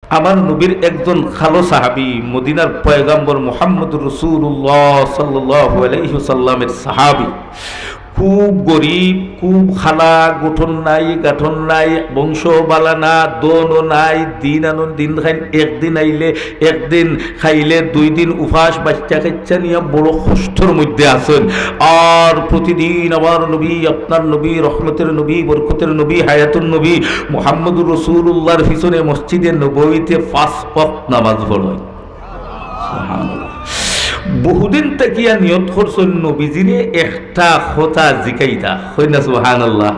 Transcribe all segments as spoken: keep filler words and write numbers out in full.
আমার নবীর একজন খালো সাহাবী, মদিনার পয়গাম্বর মুহাম্মদুর রাসূলুল্লাহ সাল্লাল্লাহু আলাইহি ওয়াসাল্লামের সাহাবী, খুব গরিব, খুব খালা, গঠন নাই, গাঠন নাই, বংশ বালা না, ধনও নাই, দিন আনন দিন খাইন, একদিন আইলে একদিন, খাইলে দুই দিন উপাস, বাচ্চা কাচ্চা নিয়া বড় কষ্টর মধ্যে আছইন। আর প্রতিদিন আমার নবী, আপনার নবী, রহমতের নবী, বরকতের নবী, হায়াতুর নবী মুহাম্মদুর রাসূলুল্লাহর পিছনে মসজিদে নববীতে পাঁচ ওয়াক্ত নামাজ পড়ইন। সুবহানাল্লাহ। বহুদিন থাকিয়া নিয়ত করছইন নবীজিরে একটা কথা জিকাইতা। কইন না সুবহানাল্লাহ।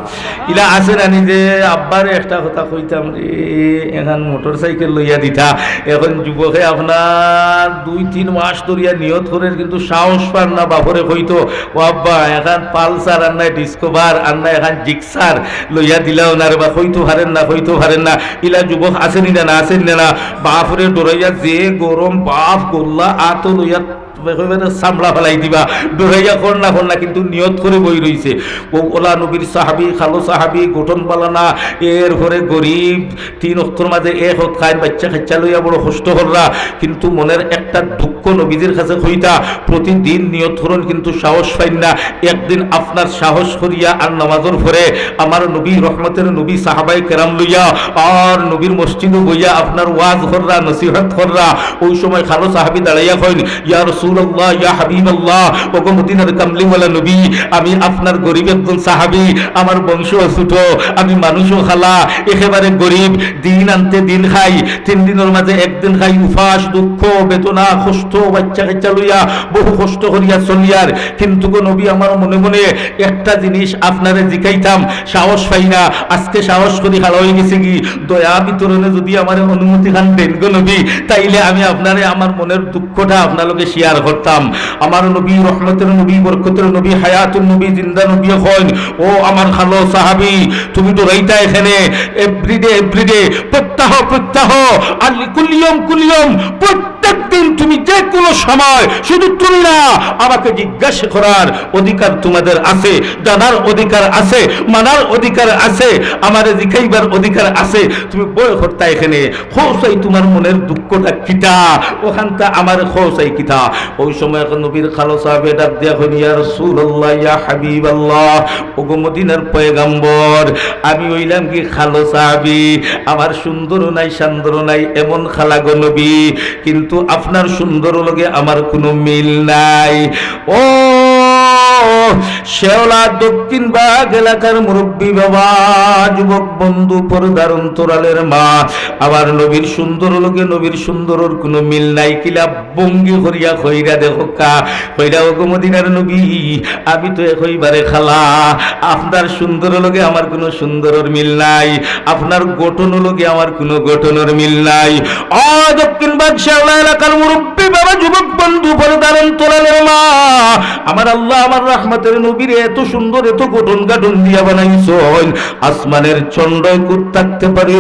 ইলা আছে নানি যে আব্বারে একটা কথা কইতাম রে, এখান মোটরসাইকেল লইয়া দিতা। এখন যুবকে আপনার দুই তিন মাস ধরিয়া নিয়ত করের, কিন্তু সাহস পার না বাপরে কইতো, "ও আব্বা, এখান পালসার আর নাই ডিসকভার আর নাই এখান জিক্সার লইয়া দিলাও না রে বা, কইতো পারের না, কইতো পারের না।" ইলা যুবক আছেনি না, না আছেনি না, না? বাপরে ডরাইয়া যে গরম বাপ গোল্লা আতো লইয়া কইবে না, চামড়া ফালাই দিবা, ডরাইয়া কর না, কর না, কিন্তু নিয়ত করে বই রইছে। ও ওলা নবীর সাহাবী, খালো সাহাবী, গঠন বালা না, এরপরে গরিব, তিন অক্তর মাঝে এক অক্ত খাইন, বাচ্চা কাচ্চা লইয়া বড় কষ্ট কররা, কিন্তু মনের একটা দুঃখ নবীজির কাছে কইতা, প্রতিদিন নিয়ত করইন কিন্তু সাহস পাইন না। একদিন আপনার সাহস করিয়া আর নামাজর পরে আমার নবী, রহমতের নবী, সাহাবায়ে কেরাম লইয়া আর নবীর মসজিদো বইয়া আপনার ওয়াজ কররা, নসিহত কররা, ওই সময় খালো সাহাবী দাঁড়াইয়া কইন, "ইয়া রাসূলুল্লাহ, ইয়া হাবিবাল্লাহ, ওগো মদিনার কামলিওয়ালা নবী, আমি আপনার গরিব একজন সাহাবী, আমার বংশ ছোট, আমি মানুষও খালা, একেবারে গরিব, দিন আনতে দিন খাই, তিন দিনর মাঝে একদিন খাই, উপাস, দুঃখ, বেদনা, কষ্ট, বাচ্চা কাচ্চা লইয়া বহু কষ্ট করিয়া চলিয়ার, কিন্তু গো নবী, আমার মনে মনে একটা জিনিস আপনারে জিকাইতাম, সাহস পাই না, আজকে সাহস করি খাড়া অই গেছি গি, দয়া বিতরণে যদি আমারে অনুমতি খান দেন গো নবী, তাইলে আমি আপনারে আমার মনের দুঃখটা আপনার লগে শেয়ার করতাম।" আমার নবী, রহমতের নবী, বরকতের নবী, হায়াতুর নবী, জিন্দা নবী কইন, "ও আমার খালো সাহাবী, তুমি ডরাইতা এখানে, এভরিডে, এভরিডে, প্রত্যাহ, প্রত্যাহ, আর কুলিয়ম, কুলিয়ম, প্রত্যেক দিন তুমি যে কোনো সময়, শুধু তুমি না, আমাকে জিজ্ঞাসা করার অধিকার তোমাদের আছে, জানার অধিকার আছে, মানার অধিকার আছে, আমারে জিকাইবার অধিকার আছে। তুমি ভয় করতা এখানে, খোসাই তোমার মনের দুঃখটা কিতা, ওখানটা আমার খোসাই কিতা।" ওই সময় এখন নবীর খালো সাহাবী ডাক দিয়া কইন, "ইয়া রাসূলুল্লাহ, ইয়া হাবিবাল্লাহ, ওগো মদিনার পয়গাম্বর, আমি অইলাম কি খালো সাহাবী, আমার সুন্দর নাই, সান্দর নাই, এমন খালা গো নবী, কিন্তু আপনার সুন্দর লগে আমার কোনো মিল নাই।" ও শেওলা দক্ষিণ বাগ এলাকার মুরব্বী বাবা, যুবক বন্ধু, পর্দার অন্তরালের মা, আমার নবীর সুন্দর লগে নবীর সুন্দরর কোনো মিল নাই। কিলা ভঙ্গি করিয়া কইরা দেখউক্কা, কইরা, "ওগো মদিনার নবী, আমি তো একইবারে খালা, আপনার সুন্দর লগে আমার কোনো সুন্দরর মিল নাই, আপনার গঠন লগে আমার কোনো গঠনর মিল নাই।" ও দক্ষিণ বাগ শেওলা এলাকার মুরব্বী বাবা, যুবক বন্ধু, পর্দার অন্তরালের মা, আমার আল্লাহ আমার রহমতের নবীরে এত সুন্দর, এত গঠন গাঠন দিয়া বানাইছইন, আসমানের চন্দ্রয় কুত থাকতে পারে,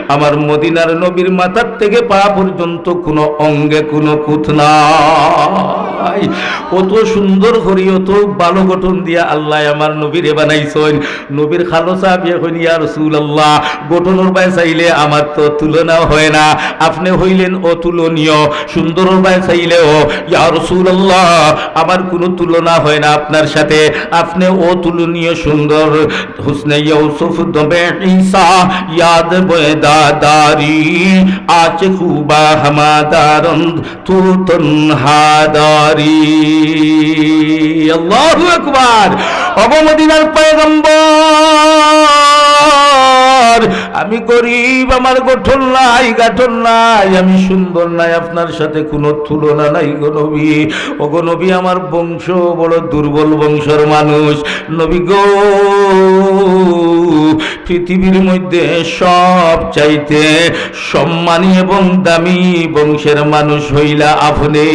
আমার মদিনার নবীর মাথার থেকে পা পর্যন্ত কোনো অঙ্গে কোনো কুত নাই। অত সুন্দর করি, অত ভালো গঠন দিয়া আল্লাহ আমার নবীরে বানাইছইন। নবীর খালো সাহাবিয়ে কইন, "ইয়া রাসূলুল্লাহ, গঠনর বায় চাইলে আমার তো তুলনা হয় না, আপনি হইলেন অতুলনীয়, সুন্দরর বায় চাইলেও, ইয়া রাসূলুল্লাহ, আমার কোনো তুলনা হয় না আপনার সাথে, আপনি অতুলনীয় সুন্দর।" হুসনে ইউসুফ দমে ঈসা ইয়াদ বেদা দারি, আজ খুবা হামাদারন্দ তু তনহা দারি। আল্লাহু আকবার। ওগো মদিনার পয়গম্বর, আমি গরিব, আমার গঠন নাই, গাঠন নাই, আমি সুন্দর নাই, আপনার সাথে কোনো তুলনা নাই গো নবী। ওগো নবী, আমার বংশ বড় দুর্বল বংশর মানুষ। নবী গো, পৃথিবীর মধ্যে সব চাইতে সম্মানী এবং দামি বংশের মানুষ হইলা আপনি।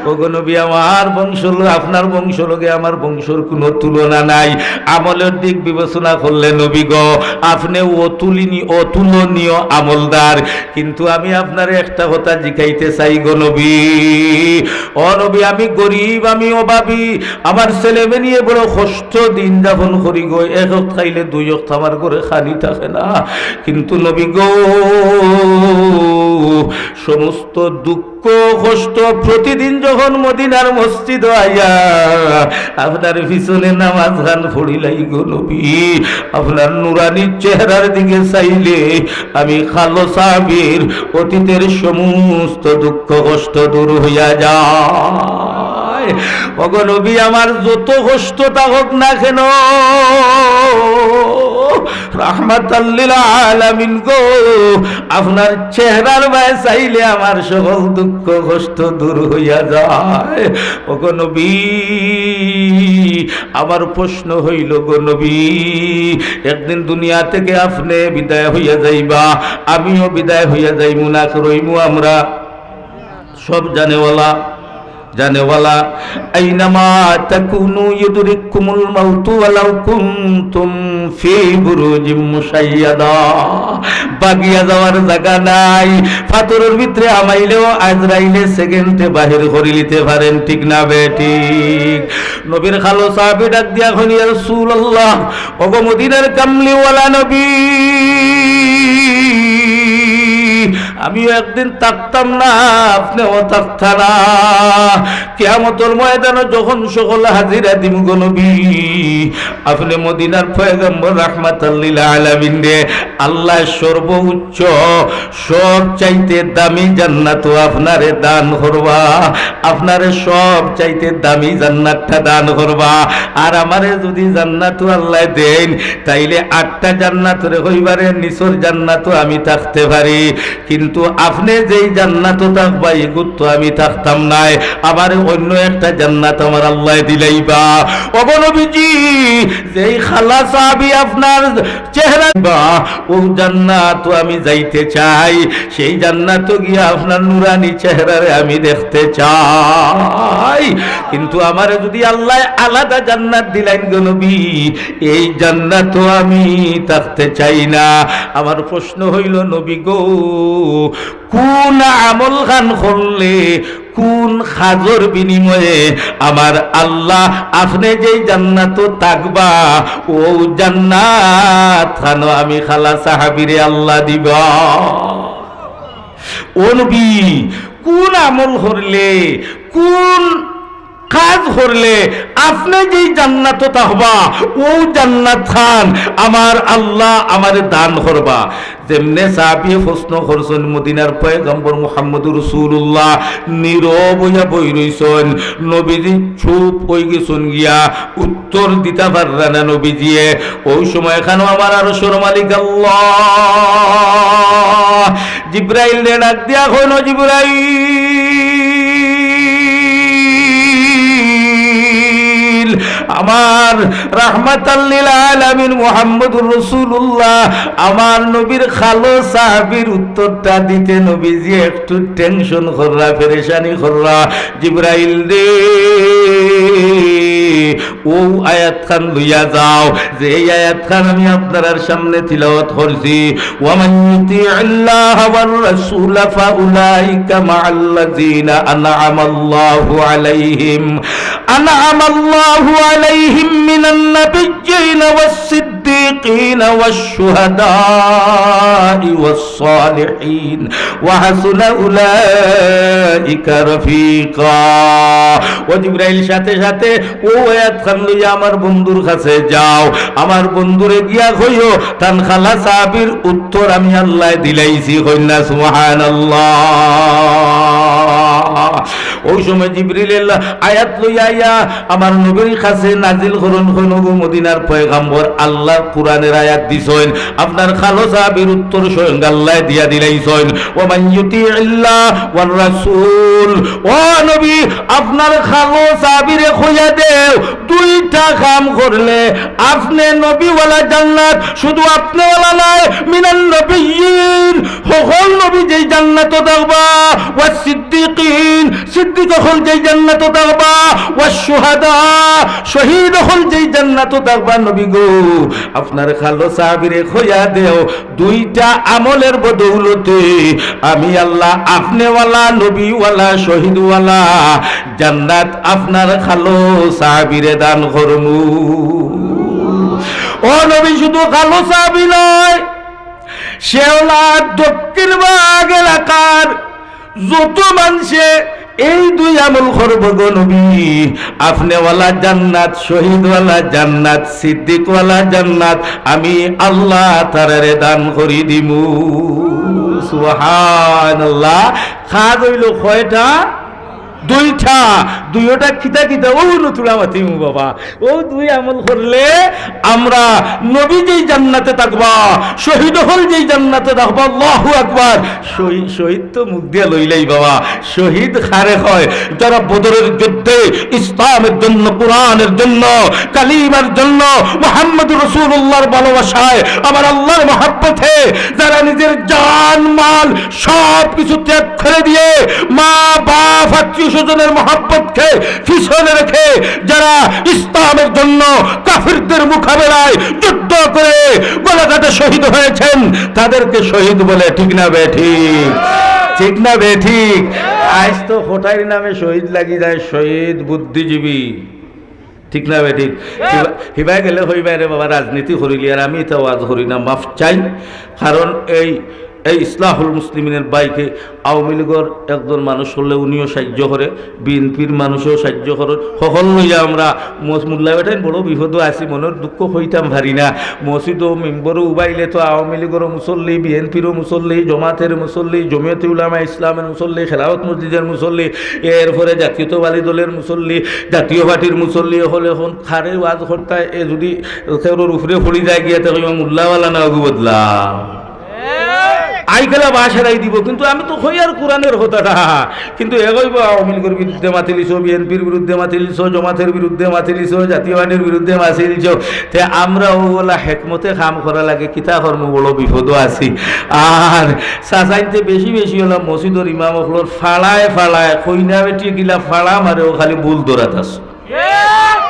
ওগো নবী, আমার বংশ ল-, আপনার বংশ লগে আমার বংশর কোনো তুলনা নাই। আমলের দিক বিবেচনা করলে নবী গো, আপনি অতুলনী-, অতুলনীয় আমলদার। কিন্তু আমি আপনারে একটা কথা জিকাইতে চাই গো নবী। ও নবী, আমি গরিব, আমি অভাবী, আমার ছেলে মেয়ে নিয়ে বড় কষ্ট দিন যাপন করি গো। এক অক্ত খাইলে দুই অক্ত আমার ঘরে খানি থাকে না। কিন্তু নবী গো, সমস্ত দুঃখ কষ্ট প্রতিদিন যখন মদিনার মসজিদো আইয়া আপনার পিছনে নামাজ খান পড়িলাই গো নবী, আপনার নুরানি চেহারার দিকে চাইলে আমি কালো সাহাবীর অতীতের সমস্ত দুঃখ কষ্ট দূর হইয়া যায়। ওগো নবী, আমার যত কষ্ট থাকুক না কেন, রাহমাতাল লিল আলামিন গো, আপনার চেহারার বায় চাইলে আমার সকল দুঃখ কষ্ট দূর হইয়া যায়। ওগো নবী, আমার প্রশ্ন হইল গো নবী, একদিন দুনিয়া থেকে আপনি বিদায় হইয়া যাইবা, আমিও বিদায় হইয়া যাইমু, না রইমু আমরা? সব জানেওয়ালা, জানেওয়ালা, আইনামা তাকুনু ইউদরিককুমুল মাউতু ওয়ালাউ কুনতুম ফি বুরুজিম মুশাইয়াদা। বাগিয়া যাওয়ার জাগা নাই। পাথরর ভিতরে হামাইলেও আজরাইলে সেকেন্ডে বাহির করিলিতে পারেন, ঠিক না বেঠিক? নবীর কালো সাহাবী ডাক দিয়া কইন, ইয়া রাসূলুল্লাহ, ওগো মদিনার কামলিওয়ালা নবী, আমিও একদিন থাকতাম না, আপনেও থাকতা না। কিয়ামতর ময়দানো যখন সকল হাজিরা দিমু গো নবী, আপনে মদিনার পয়গম্বর রাহমাতাল লিল আলামিনরে আল্লায় সর্বোচ্চ, সব চাইতে দামি জান্নাতও আপনারে দান করবা, আপনারে সব চাইতে দামি জান্নাতটা দান করবা। আর আমারে যদি জান্নাতও আল্লায় দেইন, তাইলে আটটা জান্নাতরে কইবারে নিচর জান্নাতও আমি থাকতে পারি, কিন্তু আপনে যেই জান্নাতো থাকবা, ইগুত্ত আমি থাকতাম নায়, আমারে অইন্য একটা জান্নাত আমার আল্লায় দিলাইবা। ওগো নবীজি, যেই কালা সাহাবী আপনার চেহারা বা, অউ জান্নাতো আমি যাইতে চাই, সেই জান্নাতো গিয়া আপনার নুরানি চেহারারে আমি দেখতে চাই। কিন্তু আমারে যদি আল্লায় আলাদা জান্নাত দিলাইন গো নবী, এই জান্নাতো আমি থাকতে চাই না। আমার প্রশ্ন হইল, নবী গো, কোন আমল খান করলে, কোন কাজর বিনিময়ে আমার আল্লাহ আপনে যেই জান্নাতো থাকবা, অউ জান্নাত খানো আমি কালা সাহাবীরে আল্লাহ দিবা? ও নবী, কোন আমল করলে, কোন কাজ করলে আপনে যেই জান্নাতো থাকবা, অউ জান্নাত খান আমার আল্লাহ আমারে দান করবা? যেমনে সাহাবীয়ে প্রশ্ন করছইন, মদিনার পয়গম্বর মুহাম্মদুর রাসূলুল্লাহ নীরব অইয়া বই রইছইন। নবীজি চুপ অই গেছইন গিয়া, উত্তর দিতা পাররা না নবীজিয়ে। অউ সময় খানো আমার আরশর মালিক আল্লাহ জিব্রাইলরে ডাক দিয়া কইন, "ও জিব্রাইল, আমার রাহমাতাল লিল আলামিন মুহাম্মদুর রাসূলুল্লাহ, আমার নবীর কালো সাহাবীর উত্তরটা দিতে নবীজি একটু টেনশন কররা, পেরেশানি কররা। জিব্রাইল রে, অউ আয়াত খান লইয়া যাও, যে এই আয়াত খান আমি আপনারার সামনে তিলাওয়াত করছি।" ومن يطع الله والرسول فأولئك مع الذين أنعم الله عليهم، أنعم الله عليهم من النبيين والصديقين والشهداء والصالحين وحسن أولئك رفيقا। ও জিব্রাইল, সাথে সাথে অউ আয়াত খান লইয়া আমার বন্ধুর কাছে যাও, আমার বন্ধুরে গিয়া কইও, তান কালা সাহাবীর উত্তর আমি আল্লায় দিলাইছি। কইন না সুবহানাল্লাহ। অউ সময় জিব্রাইলে আয়াত লইয়া আইয়া আমার নবীর কাছে নাজিল করইন, কইন, "ও গো মদিনার পয়গম্বর, আল্লায় কুরআনের আয়াত দিছইন, আপনার কালো সাহাবীর উত্তর স্বয়ং আল্লায় দিয়া দিলাইছইন।" ومن يطع الله والرسول, ও নবী, আপনার কালো সাহাবীরে কইয়া দেও, দুইটা কাম করলে আপনে নবীওয়ালা জান্নাত, শুধু আপনেওয়ালা নায়, من النبيين, হকল নবী যেই জান্নাতো থাকবা, والصديقين, সিদ্দিক অকল যেই জান্নাতো থাকবা, والشهداء, শহীদ অকল যেই জান্নাতো থাকবা, নবী গো, আপনার কালো সাহাবীরে কইয়া দেও, দুইটা আমলর বদৌলতে আমি আল্লাহ আপনেওয়ালা, নবীওয়ালা, শহীদওয়ালা জান্নাত আপনার কালো সাহাবীরে দান করমু। ও নবী, শুধু কালো সাহাবী নায়, শেওলা দক্ষিণ বাগ এলাকার যত মানষে এই দুই আমল করবো গো নবী, আপনেওয়ালা জান্নাত, শহীদওয়ালা জান্নাত, সিদ্দিকওয়ালা জান্নাত, আমি আল্লাহ তারারে দান করি দিমু। সুবহানাল্লাহ। কাজ অইলো কয়টা? দুইটা। দুইওটা কিতা কিতা? অউ নতুন মাতিমু বাবা। অউ দুই আমল করলে আমরা নবী যেই জান্নাতে থাকবা, শহীদ অকল যেই জান্নাতে থাকবা। আল্লাহু আকবার। শহীদ, শহীদ তো মুখ দিয়া লইলাই বাবা। শহীদ কারে কয়? যারা বদরের যুদ্ধে ইসলামের জন্য, কোরআনের জন্য, কালিমার জন্য, মুহাম্মদুর রাসূলুল্লাহর ভালোবাসায়, আমার আল্লাহর মহব্বতে যারা নিজের জান মাল সব কিছু ত্যাগ করে দিয়ে মা বাপ আত্মীয় স্বজনের মহব্বতকে পিছনে রেখে যারা ইসলামের জন্য কাফিরদের মোকাবেলায় যুদ্ধ করে গলা কাটা শহীদ হয়েছেন, তাদেরকে শহীদ বলে। ঠিক না বেঠিক? ঠিক না বেঠিক? আইজ তো কটাইর নামে শহীদ লাগি যায়, শহীদ বুদ্ধিজীবী। ঠিক না বেঠিক? হিবা-, হিবায় গেলে কইবা, "রে বাবা, রাজনীতি করিলি আর আমি ইতা ওয়াজ করি না, মাফ চাই।" কারণ এই, এই ইসলাহুল মুসলিমিনের বাইকে আওয়ামী লীগর একজন মানুষ করলে উনিও সাহায্য করে, বিএনপির মানুষেও সাহায্য করে, হকল লইয়া আমরা মস-, মোল্লা বেটাইন বড় বিপদও আছি, মনের দুঃখ কইতাম পারি না। মসজিদও মেম্বরও উবাইলে তো আওয়ামী লীগরও মুসল্লি, বিএনপিরও মুসল্লি, জমাতের মুসল্লি, জমিয়তে উলামা ইসলামের মুসল্লি, খেলাফত মসজিদের মুসল্লি, এরপরে জাতীয়তাবাদী দলের মুসল্লি, জাতীয় পার্টির মুসল্লি, হকল এখন কারে ওয়াজ করতায়, এ যদি কেউর উপরে পড়ি যায় গিয়া, তে কইবা মোল্লাওয়ালা না অগু বদলা। আইকালা বাসারাই দিব, কিন্তু আমি তো কই আর কোরআনের কথাটা, কিন্তু এ কইবা আওয়ামী লীগের বিরুদ্ধে মাতিলিছো, বিএনপির বিরুদ্ধে মাতিলিছো, জমাতের বিরুদ্ধে মাতিলিছো, জাতীয় পার্টির বিরুদ্ধে মাতিলিছো। তে আমরা অউ ওলা হেকমতে কাম করা লাগে, কিতা করমু, বড় বিপদও আছি। আর চাচাইনতে বেশি বেশি ওলা মসজিদর ইমাম অকলর ফাড়ায় ফাড়ায়, কইনা বেটি গিলা ফাড়া মারে, অউ খালি ভুল ধরাত আছে।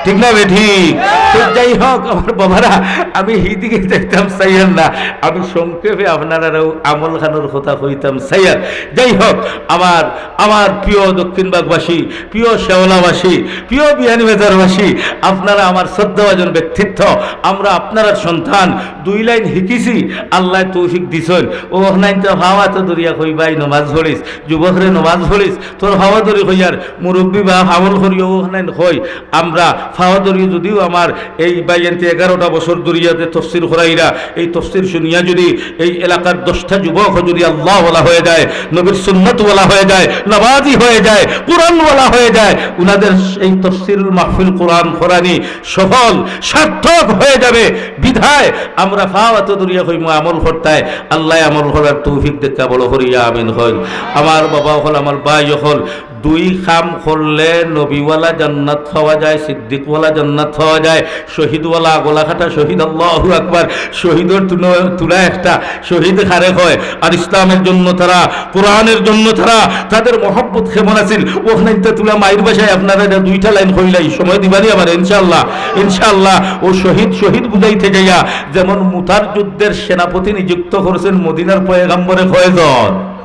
ঠিক না বেঠিক? তো যাই হোক, আমার বাবারা, আমি হিদিকে যাইতাম চাইয়ার না, আমি সংক্ষেপে আপনারারও আমল খানোর কথা কইতাম চাইয়ার। যাই হোক, আমার, আমার প্রিয় দক্ষিণবাগবাসী, প্রিয় শেওলাবাসী, প্রিয় বিয়ানীবাজারবাসী, আপনারা আমার শ্রদ্ধাভাজন ব্যক্তিত্ব, আমরা আপনারার সন্তান, দুই লাইন হিকিছি, আল্লায় তৌফিক দিছইন। অউ অখনাইনতে ফাওয়াতো দরিয়া কইবায় নমাজ পড়িস, যুবকরে নমাজ পড়িস, তোর ফাওয়া দরি কইয়ার মুরব্বি বা আমল করিও অখনাইন কই। আমরা ফাওয়া দরি যদিও আমার এই ভাইয়াইন্তে এগারোটা বছর দরিয়াতে তফসির করাইরা, এই তফসির শুনিয়া যদি এই এলাকার দশটা যুবক যদি আল্লাহওয়ালা হয়ে যায়, নবীর সুন্নতওয়ালা হয়ে যায়, নামাজি হয়ে যায়, কোরআনওয়ালা হয়ে যায়, উনাদের এই তফসিরুল মাহফিল কোরআন কোরআনি সফল সার্থক হয়ে যাবে। বিধায় আমরা ফাওয়াতো দরিয়া কইমু আমল করতায়, আল্লায় আমল করার তৌফিক দেখা বড় করিয়া আমিন কইন। আমার বাবা অকল, আমার ভাই অকল, দুই কাম করলে নবীওয়ালা জান্নাত পাওয়া যায়, সিদ্দিকওয়ালা জান্নাত পাওয়া যায়, শহীদওয়ালা গলা কাটা শহীদ, আল্লাহু আকবার, শহীদর তুন-, তুলা একটা শহীদ কারে কয়। আর ইসলামের জন্য তারা, কোরআনের জন্য তারা, তাদের মহব্বত কেমন আছিল, অখনাইনতে তুলা মাইর ভাষায় আপনারারে দুইটা লাইন কইলাই, সময় দিবানি আমারে, ইনশাআল্লাহ, ইনশাআল্লাহ। অউ শহীদ, শহীদ বুঝাইতে যাইয়া, যেমন মুতার যুদ্ধের সেনাপতি নিযুক্ত করছেন মদিনার পয়গাম্বরে কয়জন?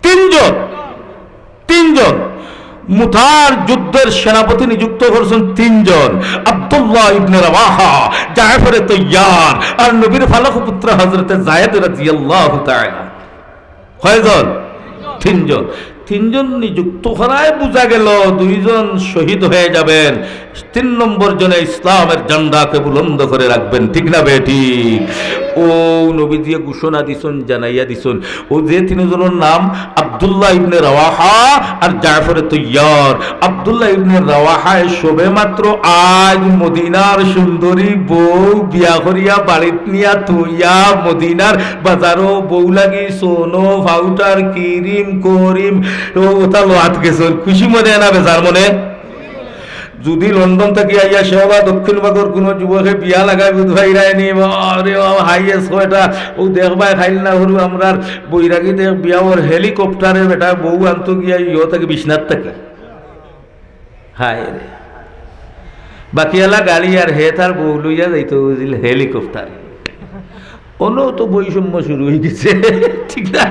তিনজন। তিনজন। মুতার যুদ্ধের সেনাপতি নিযুক্ত করছেন তিনজন, আব্দুল্লাহ ইবনে রাওয়াহা, জাফরে তৈয়ার, আর নবীর ফালক পুত্র হযরতে যায়েদ রাদিয়াল্লাহু তাআলা। কয়জন? তিনজন। তিনজন নিযুক্ত করায় বুঝা গেল দুইজন শহীদ হয়ে যাবেন, তিন নম্বর জনে ইসলামের ঝান্ডাকে বুলন্দ করে রাখবেন। ঠিক না বেঠিক? অউ নবীজিয়ে ঘোষণা দিছইন, জানাইয়া দিছইন। অউ যে তিনজনর নাম, আব্দুল্লাহ ইবনে রাওয়াহা আর জাফরে তৈয়ার। আব্দুল্লাহ ইবনে রাওয়াহায় সবে মাত্র আইজ মদিনার সুন্দরী বউ বিয়া করিয়া বাড়িত নিয়া থইয়া মদিনার বাজারো বউ লাগি সোনো, পাউডার, ক্রিম, করিম, অউ ওতা লওয়াত গেছইন। খুশি মনে না বেজার মনে? যদি লন্ডন থাকি আইয়া শেওলা দক্ষিণবাগর কুনু যুবকে বিয়া লাগায় বুধ ভাই রায়নি, আরে বাবা, হাইয়েস্ট কয়টা, অউ দেখবায় খাইল না হুরু আমরার বৈরাগী দেখ বিয়া অর হেলিকপ্টারে বেটা বউ আনতো গিয়া ইয়ো থাকি বিশ্বনাথ থাকি। হায় রে। বাকিআলা গাড়ি আর হে তার বউ লইয়া যাইতো বুঝিল হেলিকপ্টারে। অনো তো বৈষম্য শুরু অই গেছে। ঠিক না?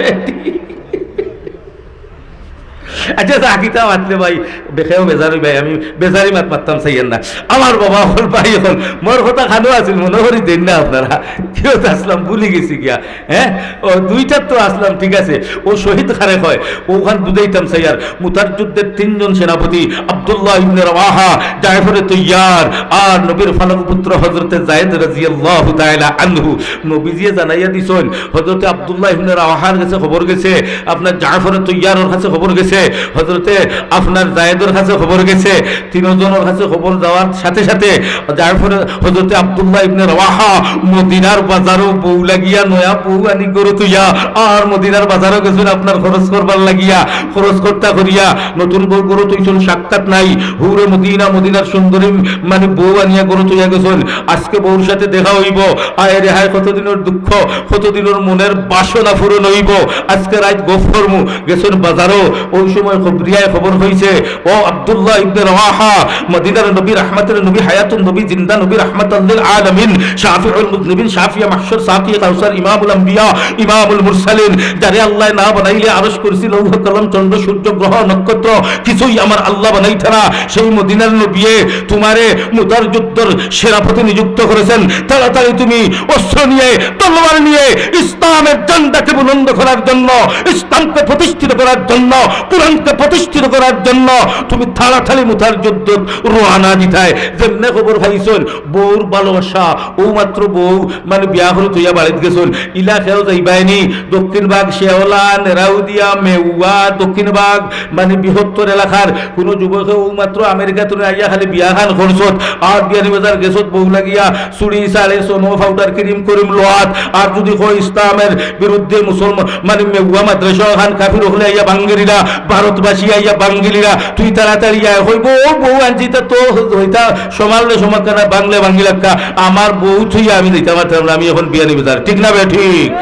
আচ্ছা, যা কিতা মাতলে ভাই, বেখেও বেজার অইবায়, আমি বেজারি মাত মাততাম চাইয়ার না। আমার বাবা অকল, ভাই অকল, মোর কথা খানো আছিল, মনো করি দেইন না আপনারা। কিয়ত আছলাম, ভুলি গেছি গিয়া। হ্যাঁ, ও দুইটার তো আছলাম, ঠিক আছে। ও শহীদ কারে কয়, অখান বুঝাইতাম চাইয়ার। মুতার যুদ্ধের তিনজন সেনাপতি, আব্দুল্লাহ ইবনে রাওয়াহা, জায়ফরে তৈয়ার, আর নবীর পালক পুত্র হযরতে যায়েদ রাদিয়াল্লাহু তাআলা আনহু। নবীজিয়ে জানাইয়া দিছইন, হযরতে আব্দুল্লাহ ইবনে রাওয়াহার গেছে খবর গেছে, আপনার জায়ফরে তৈয়ারর কাছে খবর গেছে, হযরতে আপনার যায়েদর কাছে খবর গেছে। তিনজনর কাছে খবর যাওয়ার সাথে সাথে জায়ফরে, হযরতে আব্দুল্লাহ ইবনে রাওয়াহা মদিনার বাজারো বউ লাগিয়া, নয়া বউ আনি ঘরো থইয়া, আর মদিনার বাজারো গেছইন আপনার খরচ করবার লাগিয়া। খরচ করতা করিয়া নতুন বউ ঘরো থইছইন, সাক্ষাৎ নাই। হুরে মদিনা, মদিনার সুন্দরী মানে বউ আনিয়া ঘরো থইয়া গেছইন। আজকে বউর সাথে দেখা অইবো। আয় রে হায়, কতদিনর দুঃখ, কতদিনর মনের বাসনা পূরণ অইবো। আজকে রাইত গফ করমু। গেছইন বাজারো, ওই সময় খবরিয়ায় খবর পাইছে, ও আব্দুল্লাহ ইবনে রাওয়াহা, মদিনার নবী, রাহমাতুল নবী, হায়াতুন নবী, জিন্দা নবী, রাহমাতাল লিল আলামিন, শাফিউল মুজনিবিন, শাফিয়ে মাহশর, সাকিয়ে কাউসার, ইমামুল আম্বিয়া, ইমামুল মুরসালিন, যারে আল্লায় না বানাইলে আরশ, কুরসি, লৌহ, কলম, চন্দ্র, সূর্য, গ্রহ, নক্ষত্র, কিছুই আমার আল্লাহ বানাইতা না। সেই মদিনার নবিয়ে তুমারে মুতার যুদ্ধর সেনাপতি নিযুক্ত করেছেন। তাড়াতাড়ি তুমি অস্ত্র নিয়ে, তলোয়ার নিয়ে, ইসলামের ঝান্ডাকে বুলন্দ করার জন্য, ইসলামকে প্রতিষ্ঠিত করার জন্য, কোরআনকে প্রতিষ্ঠিত করার জন্য তুমি তাড়াতাড়ি মুতার যুদ্ধ রওয়ানা দিতায়। যেমনে খবর পাইছইন, বউর ভালোবাসা, অউ মাত্র বউ মানে বিয়া করি থইয়া বাড়িত গেছইন। ইলা কেউ যাইবায়নি, দক্ষিণ ভাগ শেওলা, নেরাউদিয়া, মেউয়া, দক্ষিণ ভাগ মানে বৃহত্তর এলাকার কুনু যুবকে অউ মাত্র আমেরিকা থনে আইয়া খালি বিয়া খান করছত, আর বিয়ানীবাজার গেছত বউ লাগিয়া, চুড়ি, শাড়ি, সোনো, পাউডার, ক্রিম, করিম, লোয়াত, আর যুদি কয় ইসলামের বিরুদ্ধে মুসলমান, মানে মেউয়া মাদ্রাসা খান কাফির অকলে আইয়া ভাঙ্গিলিরা, ভারতবাসী আইয়া ভাঙ্গিলিরা, তুই তাড়াতাড়ি আয়। কইবো, "ও বউ আনছি, তা তো হইতা সমাললে সমাকানা, ভাঙলে ভাঙ্গিলাক্কা, আমার বউ থইয়া আমি যাইতাম পারতাম না, আমি এখন বিয়ানীবাজার।" ঠিক না বে ঠিক?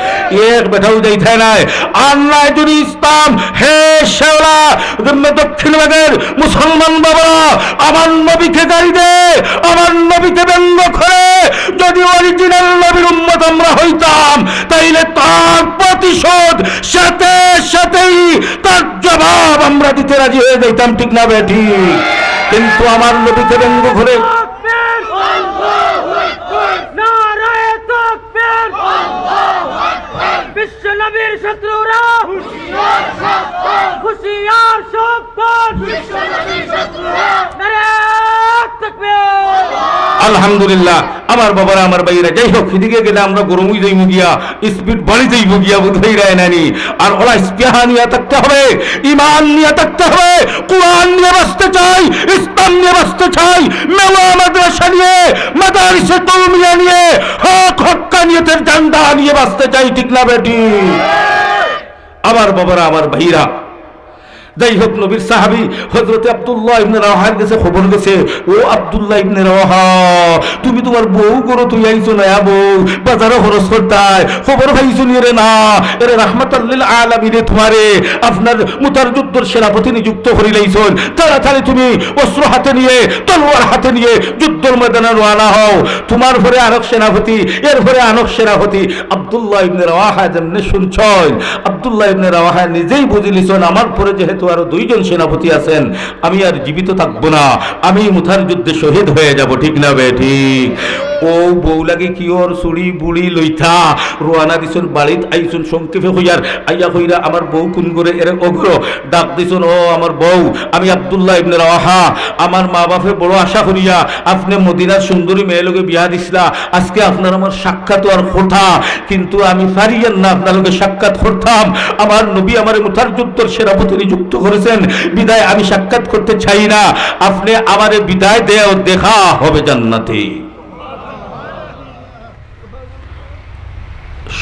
এক বেটাও যাইতায় নায়। আর নায় যুদি ইসলাম, হে শেওলা, দক্ষিণ ভাগের মুসলমান বাবারা, আমার নবীকে গালি দে, আমার নবীকে ব্যঙ্গ করে, যদি অরিজিনাল নবীর উম্মত আমরা হইতাম, তাইলে তার প্রতিশোধ সাথে সাথেই তার জবাব আমরা দিতে রাজি হয়ে যাইতাম, ঠিক না বে ঠিক? কিন্তু আমার নবীকে ব্যঙ্গ করে। নারায়ে তাকবীর! বিশ্ব নবীর শত্রুরা হুঁশিয়ার সাবধান! নারায়ে তাকবীর! আলহামদুলিল্লাহ, আমার বাবারা, আমার ভাইরা, যাই হোক, হিদিকে গেলে আমরা গরম অই যাইমু গিয়া, স্পিড বাড়ি যাইবো গিয়া, বুঝাইরায় নানি। আর ওলা ইস্পিহান নিয়া থাকতে হবে, ইমান নিয়া থাকতে হবে, কোরআন নিয়া বাঁচতে চাই, ইসলাম নিয়া বাঁচতে চাই, মেওয়া মাদ্রাসা নিয়া, মাদারিসে কওমিয়া নিয়া, হক হক্কানিয়তের ঝান্ডা নিয়া বাঁচতে চাই, ঠিক না বে ঠিক? আমার বাবারা, আমার ভাইরা, যাই হোক, নবীর সাহাবী হযরতে আব্দুল্লাহ ইবনে রাওয়াহার গেছে খবর গেছে, "ও আব্দুল্লাহ ইবনে রাওয়াহা, তুমি তুমার বউ ঘরো থইয়া আইছো, নয়া বউ, বাজারো খরচ করতায়, খবর পাইছো নি রে না? এরে রাহমাতাল লিল আলামিনে তুমারে আপনার মুতার যুদ্ধর সেনাপতি নিযুক্ত করিলাইছইন। তাড়াতাড়ি তুমি অস্ত্র হাতে নিয়া, তলোয়ার হাতে নিয়া যুদ্ধর ময়দানে রওয়ানা হও। তুমার পরে আরক সেনাপতি, এর পরে আরক সেনাপতি।" আব্দুল্লাহ ইবনে রাওয়াহা যেমনে শুনছইন, আব্দুল্লাহ ইবনে রাওয়াহা নিজেই বুঝিলিছইন, "আমার পরে যেহেতু আরো দুইজন সেনাপতি আছেন, আমি আর জীবিত থাকবো না, আমি মুতার যুদ্ধে শহীদ হয়ে যাব।" ঠিক না বে ঠিক? ও বউ লাগি কিওর চুড়ি বুড়ি লইতা রওয়ানা দিছইন, বাড়িত আইছইন, সংক্ষেপে কইয়ার, আইয়া কইরা, "আমার বউ কুন ঘরে?" এরে অউ ঘরো। ডাক দিছইন, "ও আমার বউ, আমি আব্দুল্লাহ ইবনে রাওয়াহা, আমার মা বাপে বড় আশা করিয়া আপনে মদিনার সুন্দরী মেয়ে লগে বিয়া দিছলা, আজকে আপনার আমার সাক্ষাৎ অওয়ার কথা, কিন্তু আমি পারিয়ার না আপনার লগে সাক্ষাৎ করতাম। আমার নবী আমারে মুতার যুদ্ধর সেনাপতি নিযুক্ত করেছেন, বিদায় আমি সাক্ষাৎ করতে চাই না। আপনে আমারে বিদায় দেও, দেখা হবে জান্নাতে।"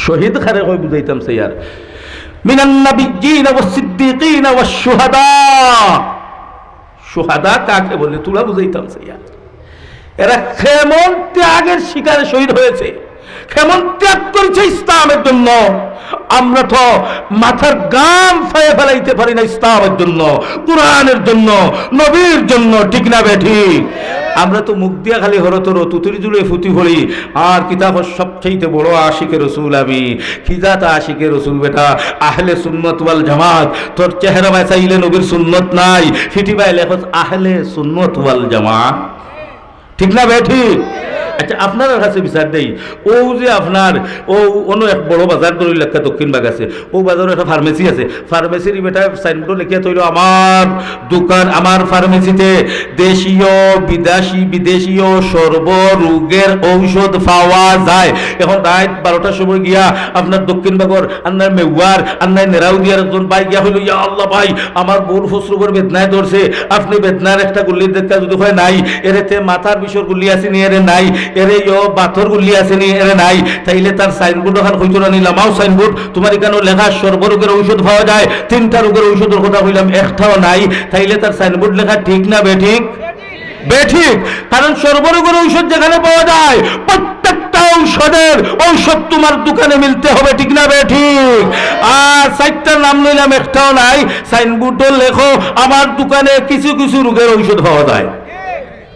শহীদ কারে কয় বুঝাইতাম চাইয়ার। মিনান নাবিয়্যিনা ওয়াস সিদ্দিকিনা ওয়াশ শুহাদা। শুহাদা কাকে বলে? থুড়া বুঝাইতাম চাইয়ার। এরা কেমন ত্যাগের শিকারে শহীদ হয়েছে। কেমন ত্যাগ করেছে ইসলামের জন্য। আমরা তো মাথার ঘাম ফালাইয়া ফালাইতে পারি না ইসলামের জন্য, কোরআনের জন্য, নবীর জন্য, ঠিক না বেঠিক? আমরা তো মুখ দিয়া খালি হরতর তুতুরি জুলে ফুটি পড়ি। আর কিতা কর, সবচাইতে বড় আশিকে রসুল আমি। কি জাত আশিকে রসুল বেটা? আহলে সুন্নত ওয়াল জামাত। তোর চেহারা বায় চাইলে নবীর সুন্নত নাই, ফিটি বায় লেখস আহলে সুন্নত ওয়াল জামাত। ঠিক না বেঠিক? আচ্ছা, আপনারার কাছে বিচার দেই, ও যে আপনার, ও অন্য এক বড় বাজার ধরি লেখা দক্ষিণ বাগ আছে, ও বাজারো একটা ফার্মেসি আছে, ফার্মেসির বেটা সাইনবোর্ডো লেখিয়া থইল, "আমার দোকান, আমার ফার্মেসিতে দেশীয়, বিদেশি, বিদেশীয় সর্ব রোগের ঔষধ পাওয়া যায়।" এখন রাইত বারোটার সময় গিয়া আপনার দক্ষিণ বাগর আন্নার মেওয়ার, আন্নার নেরাউদিয়ার একজন ভাই গিয়া কইল, "ইয়া আল্লাহ ভাই, আমার বউর প্রস্রাবর বেদনায় ধরছে, আপনে বেদনার একটা গুল্লি দেখা যদি কয় নাই, এরে তে মাথার বিষর গুল্লি আছে নি, এরে নাই, এরে ইয়ো বাতর গুল্লি আছে নি, এরে নাই, তাইলে তার সাইনবোর্ড ওখান কইতো না নি, লামাও সাইনবোর্ড, তোমার এখানে লেখা সর্বরোগের ঔষধ পাওয়া যায়, তিনটা রোগের ঔষধর কথা কইলাম, একটাও নাই, তাইলে তার সাইনবোর্ড লেখা ঠিক না বেঠিক?" বেঠিক। কারণ সর্বরোগের ঔষধ যেখানে পাওয়া যায়, প্রত্যেকটা ঔষধের ঔষধ তোমার দোকানে মিলতে হবে, ঠিক না বেঠিক? আর চাইরটা নাম লইলাম, একটাও নাই। সাইনবোর্ডো লেখো, "আমার দোকানে কিছু কিছু রোগের ঔষধ পাওয়া যায়।"